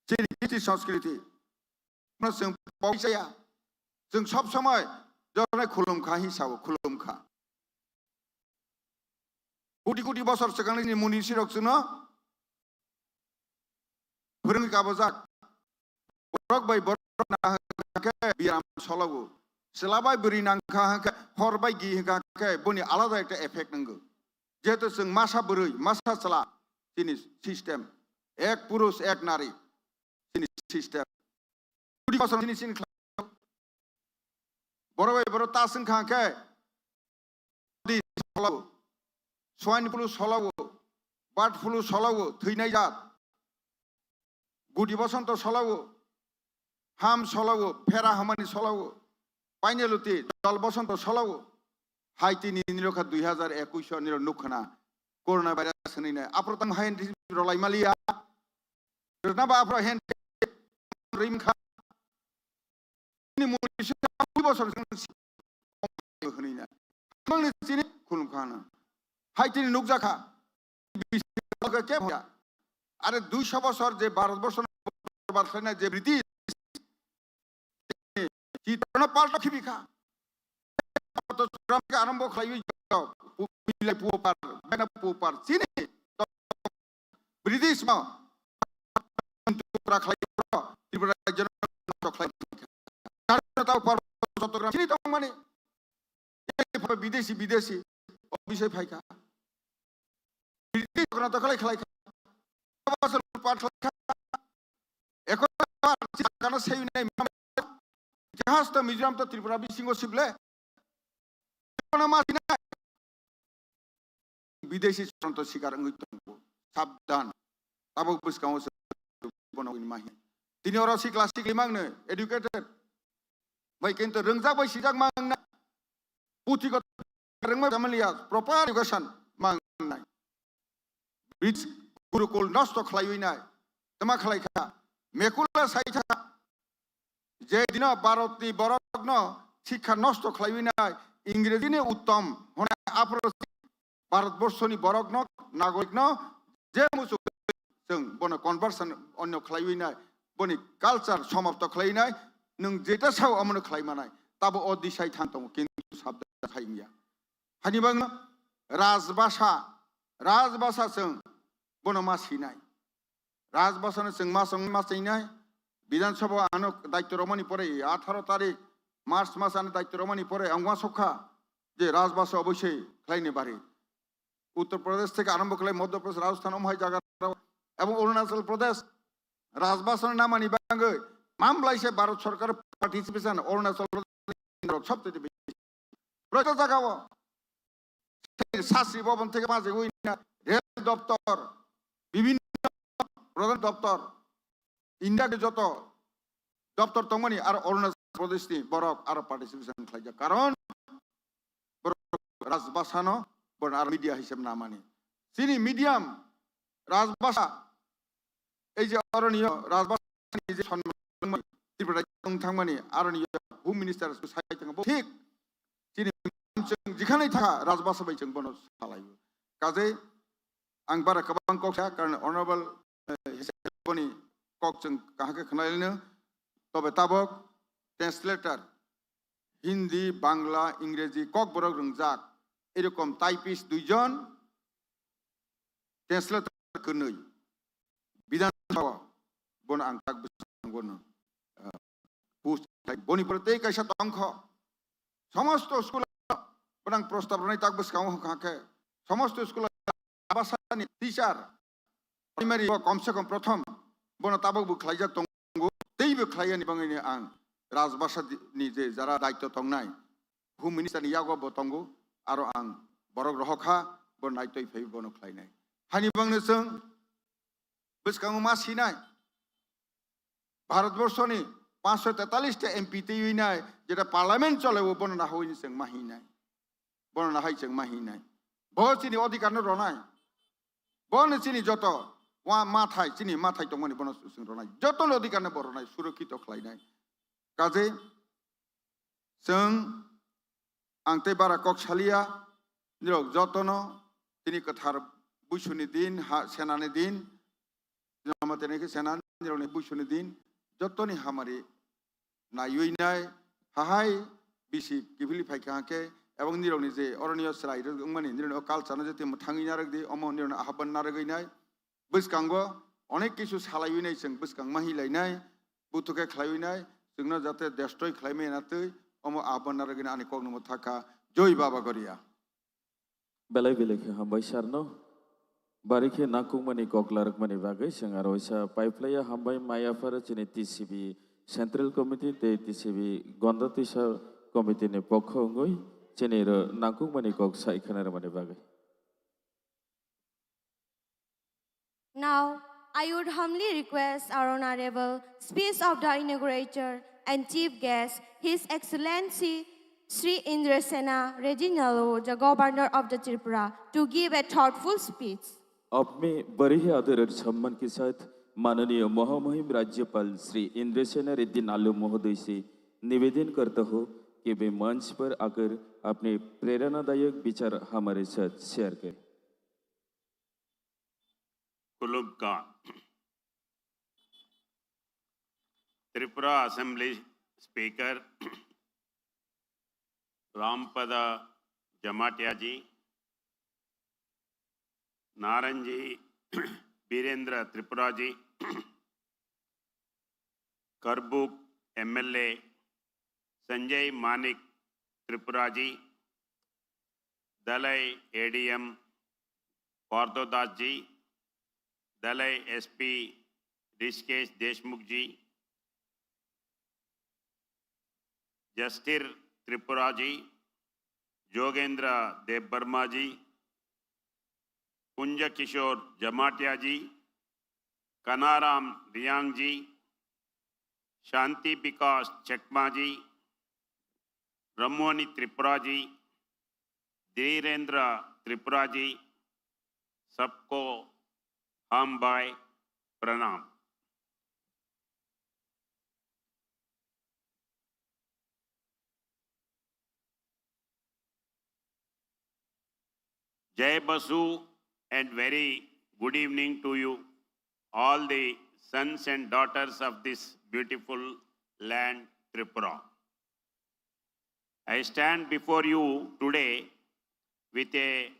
chini kriti sanskriti no chwng pok chaya, chwng sob somoi jornai khulum kha hi sao, khulum kha. Koti koti bosor swkangni muni sirok chwngno phwrwngwi kabojak. Borok bai borok na hwnkhe biram sologo. Chwla bai bwrwi nangkha hwnkhe hor bai gi hwnkha khe boni alada ekta effect wngo. Jehetu chwng masa bwrwi, masa chwla, chini system. Ek purush, ek nari. Chini system. Koti bosor chini chini khlai. Borok bai borok ta swngkha khe, swine flu solo, bird flu solo, thwinai jat, gudi bosonto solo, ham solo, phera hamani solo, paine luti, jol bosonto solo, hai tini nirokha dui hazar ekush o nirok nukhana, corona virus hwnwi nai. Aphro tang hai rwlai maliya. Rwna ba aphro hen rwimkha. Chini muni se bosor hwnwi na. Mangni chini khulumkha na. Hai tini nukjakha. Ke hoya. Are duisho bosor je Bharat borso barkhlaina je British, chitrano palto khibikha. Chottogram ke arambo khlaiwi puo par, bena puo par, chini British ma tukra khlai, Tripura rajyo no khlai. Tao par Chottogram chini tongmani. Bidesi, bidesi, o bisai phaikha. Bidesi kono to khlai khlai kha. Bosor pat khlai kha. Ekon kana sei nai. Jahas to Mizoram to Tripura bisingo sible. Kono ma sinai. Bidesi chonto sikar wngwi tongo. Sabdan. Tabuk bwskango se bono wngwi mahi. Tini oro sikla sikli mangno educated. Bai kintu rwngjak bai sijak mangna. Puthi ko rwngma jamaliya proper education mangnai. Brit Gurukul nosto khlaiwi nai. Tama khlai kha. Mekula sai kha. Je dino Bharatni borokno sikha nosto khlaiwi nai, Ingrejini uttom hwnai aphro Bharatborsoni borokno, nagorikno je muchuk chwng bono conversion onyo khlaiwi nai, boni culture somapto khlaiwi nai, nwng jeta sao omono khlai manai, tabo o disai thang tongo, kintu sabda khai wngya. Hani bagno Rajbhasha, Rajbhasha chwng bono ma sinai. Rajbhasha no chwng ma chwng ma chinai. Bidhan Sabha ano daityo romani pore atharo tarik March mas ano daityo romani pore ang uansukha je Rajbhasha oboisoi khlaini bari. Uttar Pradesh theke arombo khlai Madhya Pradesh, Rajasthan, omo hai jaga rao, ebong Arunachal Pradesh Rajbhasha no namani bagwi mamlai se Bharat Sarkar participation Arunachal Pradesh rok sob tei bisi. Proto jaga o Sasri Bhavan theke majigwi na rel doptor, bibhinno pradhan doptor, India ni joto doptor tongmani aro Arunachal Pradesh ni borok aro participation khlaijak. Karon borok Rajbhasha no borok aro media hisab namani. Chini medium Rajbhasha, ei je oroniyo Rajbhasha ni je sonmani Tripura wng thangmani aroniyo Home Minister sai thangbo thik chini chwng jikhanai tha Rajbhasha bai chwng bono salai. Kaje ang bara kwbang kok sa, karon honorable, eh, boni kok chwng kaham khe khwnaino, tobe tabok translator, Hindi, Bangla, Ingreji, Kokborok rwngjak, erokom typist duijon, translator kwnwi, Bidhan Sabha bono ang tak bwskango no, ah, post khai. Boni pore tei kaisa tongkho, somosto school o bono ang prostab rwnai tak bwskango hwnkha khe, somosto school o Rajbhasha ni teacher, primary o komse kom prothom bono tabok bo khlaijak tongo, tei bo khlai yani bangwi ni ang Rajbhasha ni je jara daityo tongnai, Home Minister ni yago bo tongo, aro ang borok rohor kha, bo naitoi phai bono khlainai. Hani bangno chwng bwskango ma sinai. Bharatborsoni pansho tetalis ta M P twiwi nai, jeta parliament chole o bono nahoi ni chwng ma hinai. Bono nahai chwng ma hinai. Bo chini odhikar no ronai. Bono chini joto wa mathai, chini mathai tongmani bono chwng ronai. Joto ni odhikar no bo ronai, surokkito khlainai. Kaje chwng ang tei bara kok salia, nirok jotono tini kwthar buisuni din, ha, senani din, Joma tene khe sena nirokni buisuni din, jotoni hamari naiwi nai, hahai bisi kiphilwi phai kha khe, ebong nirokni je oroniyo chwrai rwk wngmani, nirokni o culture no je twi mwthangwi narwk di, omo nirokni ahapban narwgwi nai. Bwskango onek kisu salaiwi nai chwng bwskang ma hilainai, buthu khe khlaiwi nai, chwngno jate destroy khlai maya na twi, omo ahapban narwgwi nai ani kokno mwthakha. Joi Baba Goria. Belai belai khe hambai sir no. Bari khe nangkukmani kok larwkmani bagwi chwng aro waisa paiplaiya hambai maya pharo chini T C B Central Committee tei T C B Gonda Twisa Committee ni pokho wngwi chini ro nangkukmani kok sai khna rwmani bagwi. Now, I would humbly request our Honorable Speech of the Inaugurator and Chief Guest, His Excellency Shri Indrasena Rejihnalua, the Governor of the Tripura, to give a thoughtful speech. Apni bari hi adur ar samman ke saath माननीय महामहिम राज्यपाल श्री इंद्रसेना रेड्डी नाल्लू महोदय से निवेदन करता हूँ कि वे मंच पर आकर अपने प्रेरणादायक विचार हमारे साथ शेयर करें। Kulubka. Tripura Assembly Speaker Rampada Jamatia ji, Naranji Birendra Tripura ji, Karbuk M L A Sanjay Manik Tripura ji, Dalai A D M Partho Das ji, Dalai S P Rishikesh Deshmukh ji, Jastir Tripura ji, Jogendra Debbarma ji, Kunja Kishore Jamatia ji, Kanaram Riang ji, Shanti Bikash Chakma ji, Ramwani Tripura ji, Dhirendra Tripura ji, sabko ham bhai pranam. Jai Basu and very good evening to you, all the sons and daughters of this beautiful land, Tripura. I stand before you today with a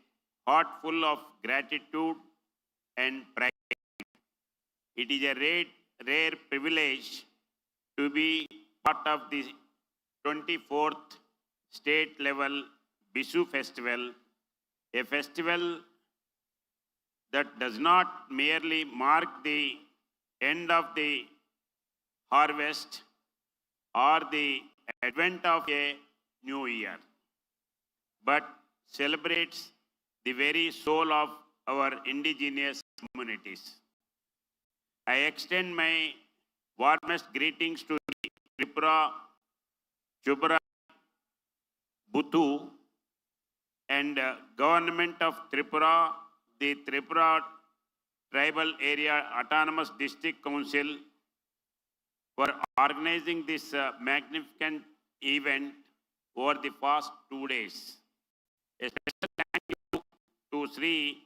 heart full of gratitude and pride. It is a rare, rare privilege to be part of the twenty-fourth state level Bisu festival, a festival that does not merely mark the end of the harvest or the advent of a new year, but celebrates the very soul of our indigenous communities. I extend my warmest greetings to the Tripura Chublai Buthu and uh, Government of Tripura, the Tripura Tribal Area Autonomous District Council for organizing this uh, magnificent event over the past two days. A special thank you to Sri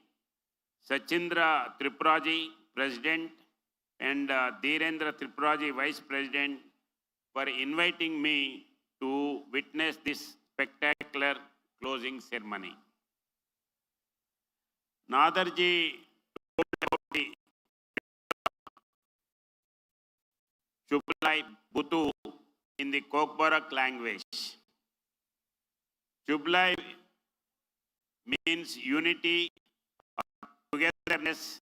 Sachindra Tripuraji, President, and uh, Dhirendra Tripuraji, Vice President, for inviting me to witness this spectacular closing ceremony. Nadarji told about the Chublai Buthu in the Kokborok language. Chublai means unity, togetherness,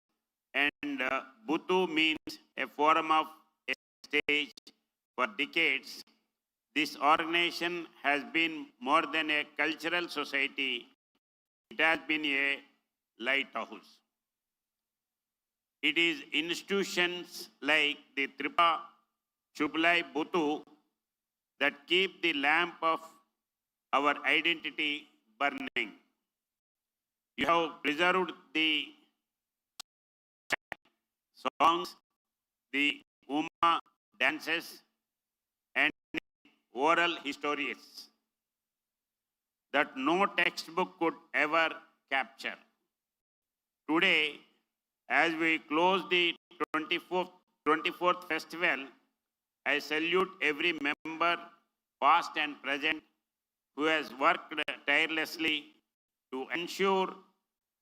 and uh, Buthu means a forum of a stage. For decades, this organization has been more than a cultural society, it has been a lighthouse. It is institutions like the Tripura Chublai Buthu that keep the lamp of our identity burning. You have preserved the songs, the Uma dances, and oral histories that no textbook could ever capture. Today, as we close the twenty-fourth, twenty-fourth festival, I salute every member, past and present, who has worked tirelessly to ensure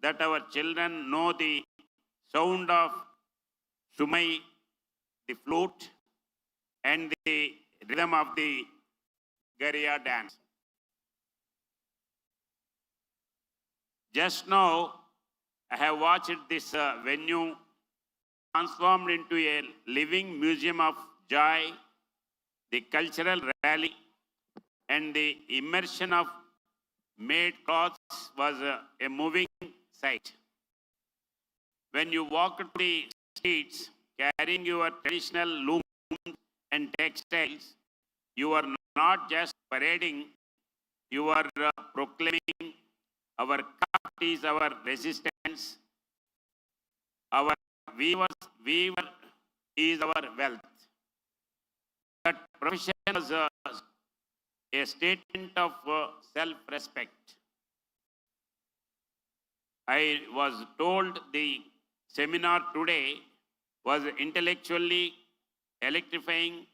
that our children know the sound of sumai, the flute, and the rhythm of the Garia dance. Just now, I have watched this uh, venue transformed into a living museum of joy. The cultural rally and the immersion of made clothes was uh, a moving sight. When you walk the streets carrying your traditional looms and textiles, you are not just parading, you are uh, proclaiming our craft is our resistance. Our weavers, weaver, is our wealth. That profession was a, a statement of uh, self-respect. I was told the seminar today was intellectually electrifying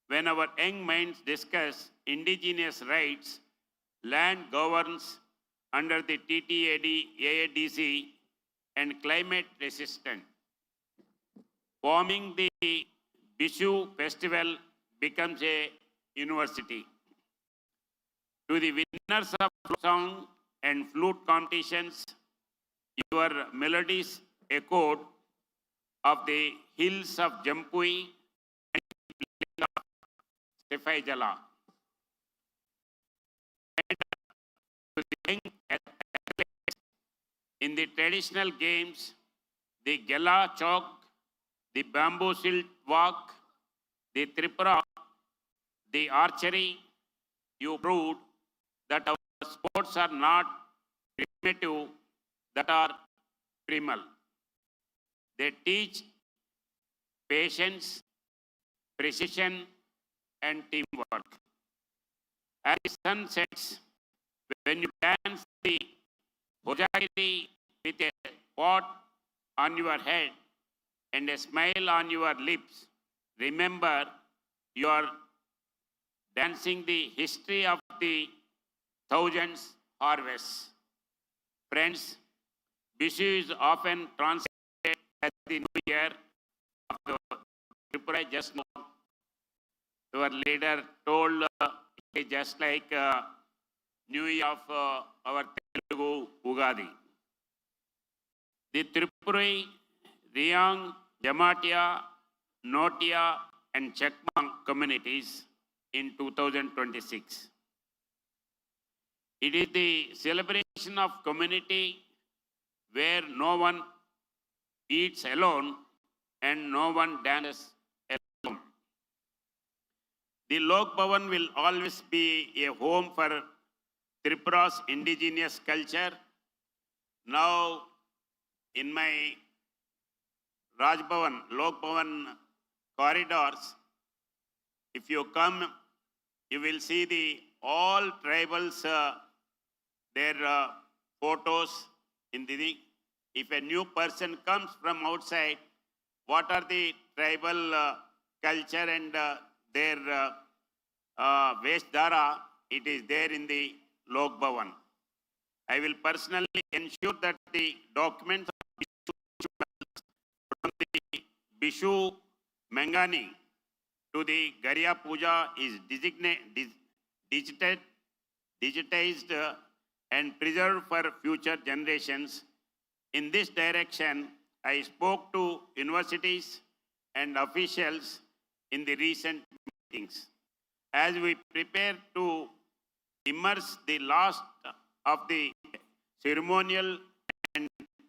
when our young minds discuss indigenous rights, land governance under the T T A D, A A D C, and climate resistance. Forming the Vishu festival becomes a university. To the winners of song and flute competitions, your melodies echoed of the hills of Jampui and Sefai Jala. And to the young athletes in the traditional games, the Gela Chowk, the bamboo silt walk, the Tripura, the archery, you proved that our sports are not primitive, that are primal. They teach patience, precision, and teamwork. As the sun sets, when you dance the Hojagiri with a pot on your head and a smile on your lips, remember you are dancing the history of the thousands harvests. Friends, Vishu is often translated as the new year of the Tripura. Just now, your leader told uh, it is just like uh, new year of uh, our Telugu Ugadi. The Tripuri, Riang, Jamatia, Notia, and Chakma communities in two thousand twenty-six. It is the celebration of community where no one eats alone and no one dances alone. The Lok Bhavan will always be a home for Tripura's indigenous culture. Now, in my Raj Bhavan, Lok Bhavan corridors, if you come, you will see the all tribals, uh, their uh, photos in the thing. If a new person comes from outside, what are the tribal uh, culture and uh, their uh, uh, Veshdhara, it is there in the Lok Bhavan. I will personally ensure that the documents from the Vishu Mangani to the Garia Puja is designa- dig- digited, digitized uh, and preserved for future generations. In this direction, I spoke to universities and officials in the recent meetings. As we prepare to immerse the last of the ceremonial and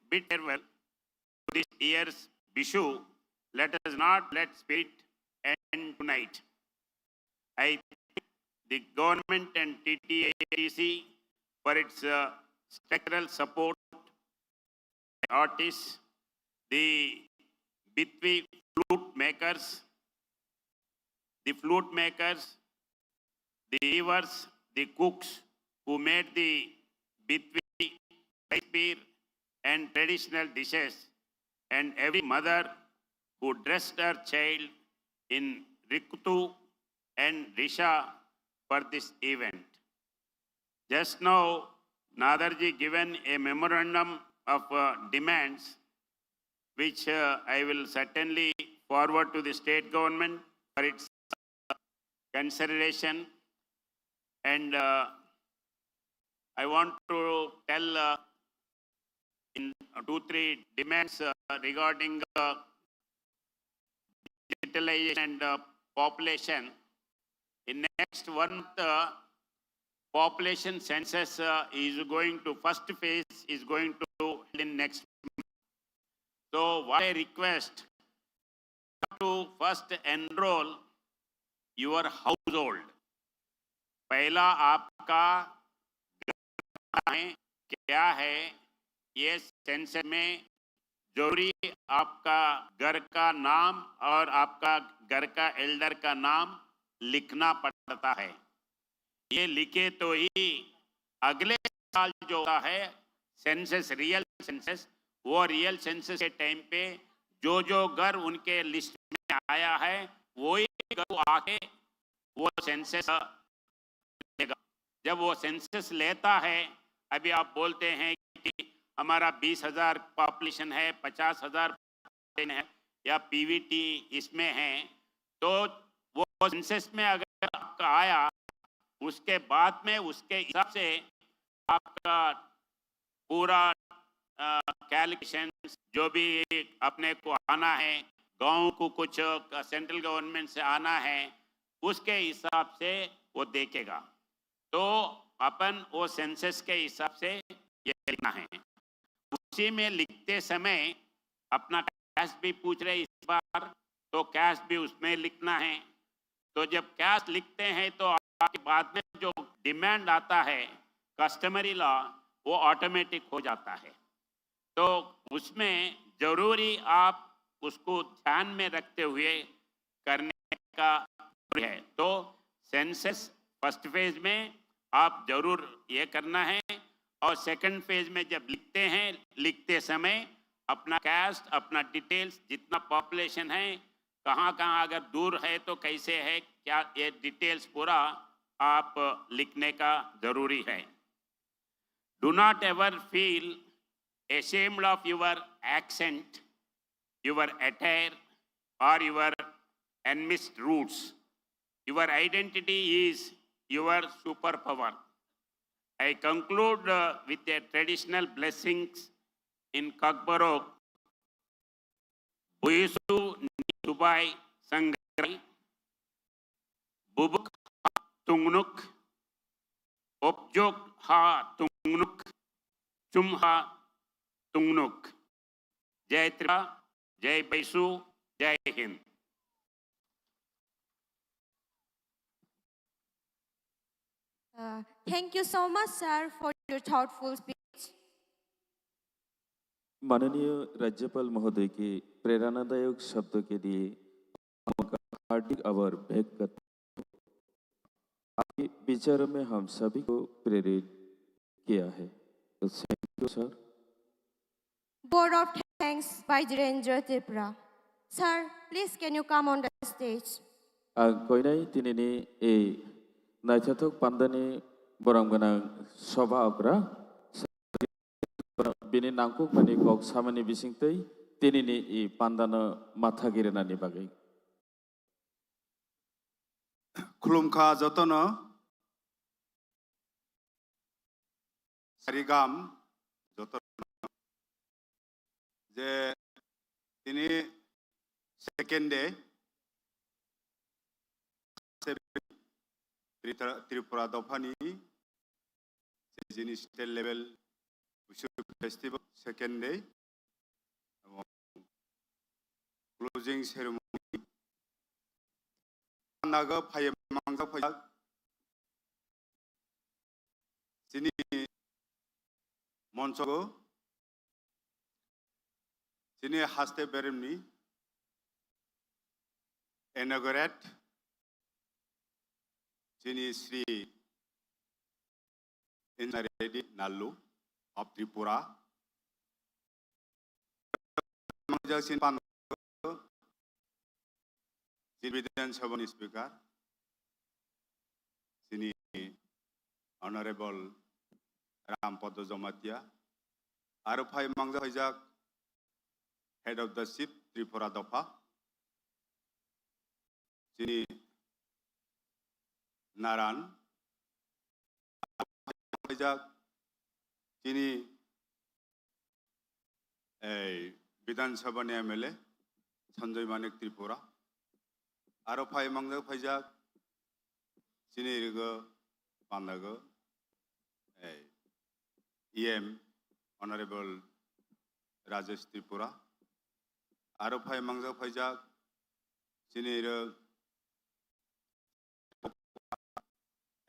bid farewell to this year's Vishu, let us not let spirit end tonight. I thank the government and T T A D C for its uh, structural support, artists, the Bitwi flute makers, the flute makers, the weavers, the cooks who made the Bitwi rice beer and traditional dishes, and every mother who dressed her child in Riktu and Risha for this event. Just now, Nadarji given a memorandum of uh, demands, which uh, I will certainly forward to the state government for its consideration. And uh, I want to tell uh, in two, three demands uh, regarding uh, digitalization and uh, population. In next one month, uh, population census uh, is going to, first phase is going to held in next month. So what I request, to first enroll your household. पहला आपका घर कहाँ है, क्या है, ये सेंसस में जरूरी आपका घर का नाम और आपका घर का एल्डर का नाम लिखना पड़ता है। ये लिखे तो ही अगले साल जो होता है सेंसस, रियल सेंसस, वो रियल सेंसस के टाइम पे जो जो घर उनके लिस्ट में आया है, वही घर आके वो सेंसस लेगा। जब वो सेंसस लेता है, अभी आप बोलते हैं कि हमारा बीस हजार पॉपुलेशन है, पचास हजार है या पीवीटी इसमें है, तो वो सेंसस में अगर आपका आया, उसके बाद में उसके हिसाब से आपका पूरा कैलकुलेशन, जो भी अपने को आना है, गांव को कुछ सेंट्रल गवर्नमेंट से आना है, उसके हिसाब से वो देखेगा। तो अपन वो सेंसस के हिसाब से ये लिखना है। उसी में लिखते समय अपना कैश भी पूछ रहे इस बार, तो कैश भी उसमें लिखना है। तो जब कैश लिखते हैं तो आपके बाद में जो डिमांड आता है कस्टमरी लॉ, वो ऑटोमेटिक हो जाता है। तो उसमें जरूरी आप उसको ध्यान में रखते हुए करने का जरूरी है। तो सेंसस फर्स्ट फेज में आप जरूर ये करना है, और सेकंड फेज में जब लिखते हैं, लिखते समय अपना कैस्ट, अपना डिटेल्स, जितना पॉपुलेशन है, कहाँ कहाँ अगर दूर है तो कैसे है, क्या, ये डिटेल्स पूरा आप लिखने का जरूरी है। Do not ever feel ashamed of your accent, your attire, or your unmixed roots. Your identity is your superpower. I conclude uh, with a traditional blessings in Kokborok. Buisu ni tubai sangrai, bubuk ha tungnuk, objok ha tungnuk, chum ha tungnuk. Jai Tripura, Jai Baisu, Jai Hind. Uh, thank you so much, sir, for your thoughtful speech. माननीय राज्यपाल महोदय के प्रेरणादायक शब्दों के लिए आपका हार्दिक आभार व्यक्त करता हूँ। आपके विचारों में हम सभी को प्रेरित किया है। तो thank you, sir. Vote of thanks by Jirendra Tripura. Sir, please can you come on the stage? Ang koinai tinini ei naithothok pandani borok gwnang soba okra bini nangkukmani kok samani bisingtwi tinini ei pandano matha girinani bagwi. Khulumkha jotono. Sarigam jotono je tini second day Tripura dophani jini state level Buisu festival second day closing ceremony naga phai mangjak phaijak chini monchogo chini haste beremni inaugurate chini Sri Indra Reddy Nallu of Tripura. Mangjak chini pan chini Bidhan Sabha ni Speaker, chini Honorable Ram Padma Jamatia, aro phai mangjak phaijak Head of the Chief Tripura Dopha, chini Naran, phaijak chini ei Bidhan Sabha ni M L A Sanjoy Manik Tripura, aro phai mangjak phaijak chini rigo pandago ei E M Honorable Rajesh Tripura, aro phai mangjak phaijak chini ro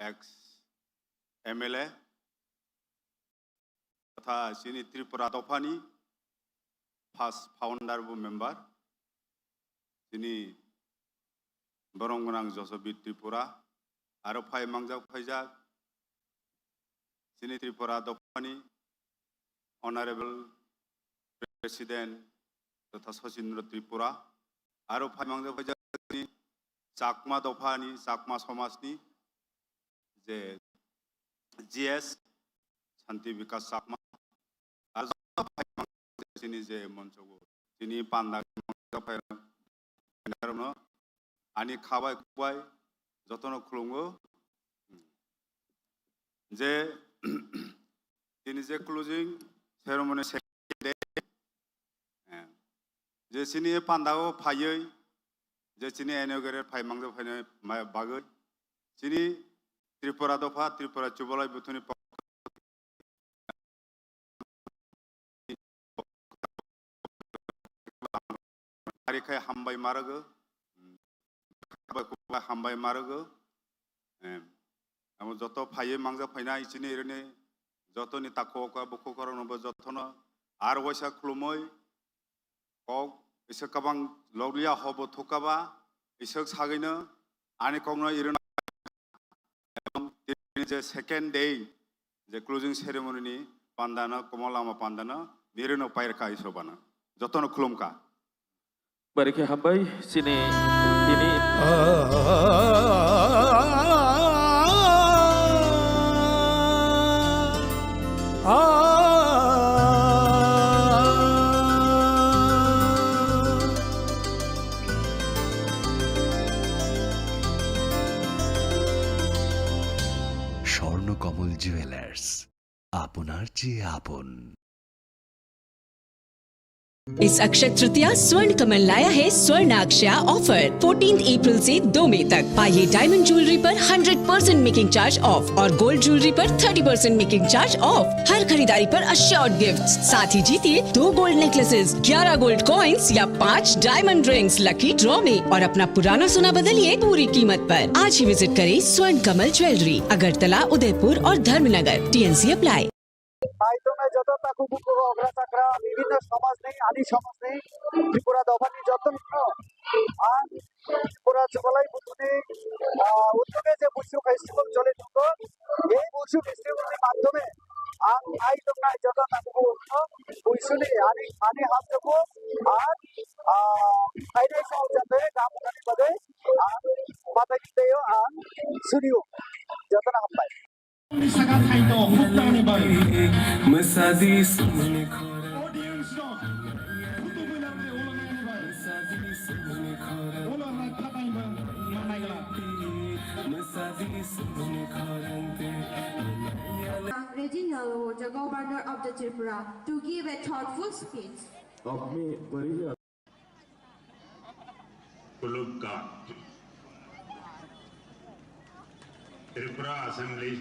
ex M L A totha chini Tripura dophani first founder bo member, chini borong gwnang Josabir Tripura, aro phai mangjak phaijak chini Tripura dophani Honorable President totha Sachindra Tripura, aro phai mangjak phaijak chini Chakma dophani, Chakma somajni je G S Santi Bikas Chakma, aro chini je monchogo, chini panda phai ani khabai kubai jotono khulumgo. Je tini je closing ceremony se-, eh, je chini pandao phaiwi, je chini inaugural phai mangjak phainai ma-, bagwi chini Tripura dopha, Tripura chubalai buthuni Ari khai hambai ma rwgo, hambai ma rwgo. Em, amo joto phaiwi mangjak phainai chini irini jotoni takhuk bukhuk rokno bo jotono ar waisa khulumwi kok iswk kabang logliya hobo thukaba iswk sagwino ani kokno irini je second day je closing ceremony ni pandano, Komol Lama pandano, nirino pairkha isobana. Jotono khulumkha. Barikhe hambai, chini, chini. Swarnakamal jewellers, আপনার চেয়ে আপন। इस अक्षय तृतीया स्वर्ण कमल लाया है स्वर्ण अक्षया offer. Fourteen April से दो मई तक पाइए डायमंड ज्वेलरी पर hundred percent making charge off और गोल्ड ज्वेलरी पर thirty percent making charge off. हर खरीदारी पर अश्योर्ड गिफ्ट, साथ ही जीतिए दो गोल्ड नेकलेसेस, ग्यारह गोल्ड कॉइंस या पाँच डायमंड रिंग्स लकी ड्रॉ में और अपना पुराना सोना बदलिए पूरी कीमत पर। आज ही विजिट करें स्वर्ण कमल ज्वेलरी, अगरतला, उदयपुर और Dharmanagar. TNC apply. Naitongnai joto takhuk bukhuk okra chakra bibhinno somajni, ani somajni, Tripura dophani jotono ang Tripura chubalai buthuni, ah, uddyoge je Buisuk Festival choli tongo, ei Buisuk Festival ni madhyome ang naitongnai joto takhuk bukhukno Buisuni ani, ani hamjwkmung ar, ah, phainai sal jate gam wngnani bagwi ang bathai tei ang suriu. Jotono hambai. Saka thaito, hukdani bai. Audience no, hutu builam de ulo nani bai. Ulo na khatai ba, manai gala. Reginald Woja, Governor of the Tripura, to give a thoughtful speech. Khulumkha. Tripura Assembly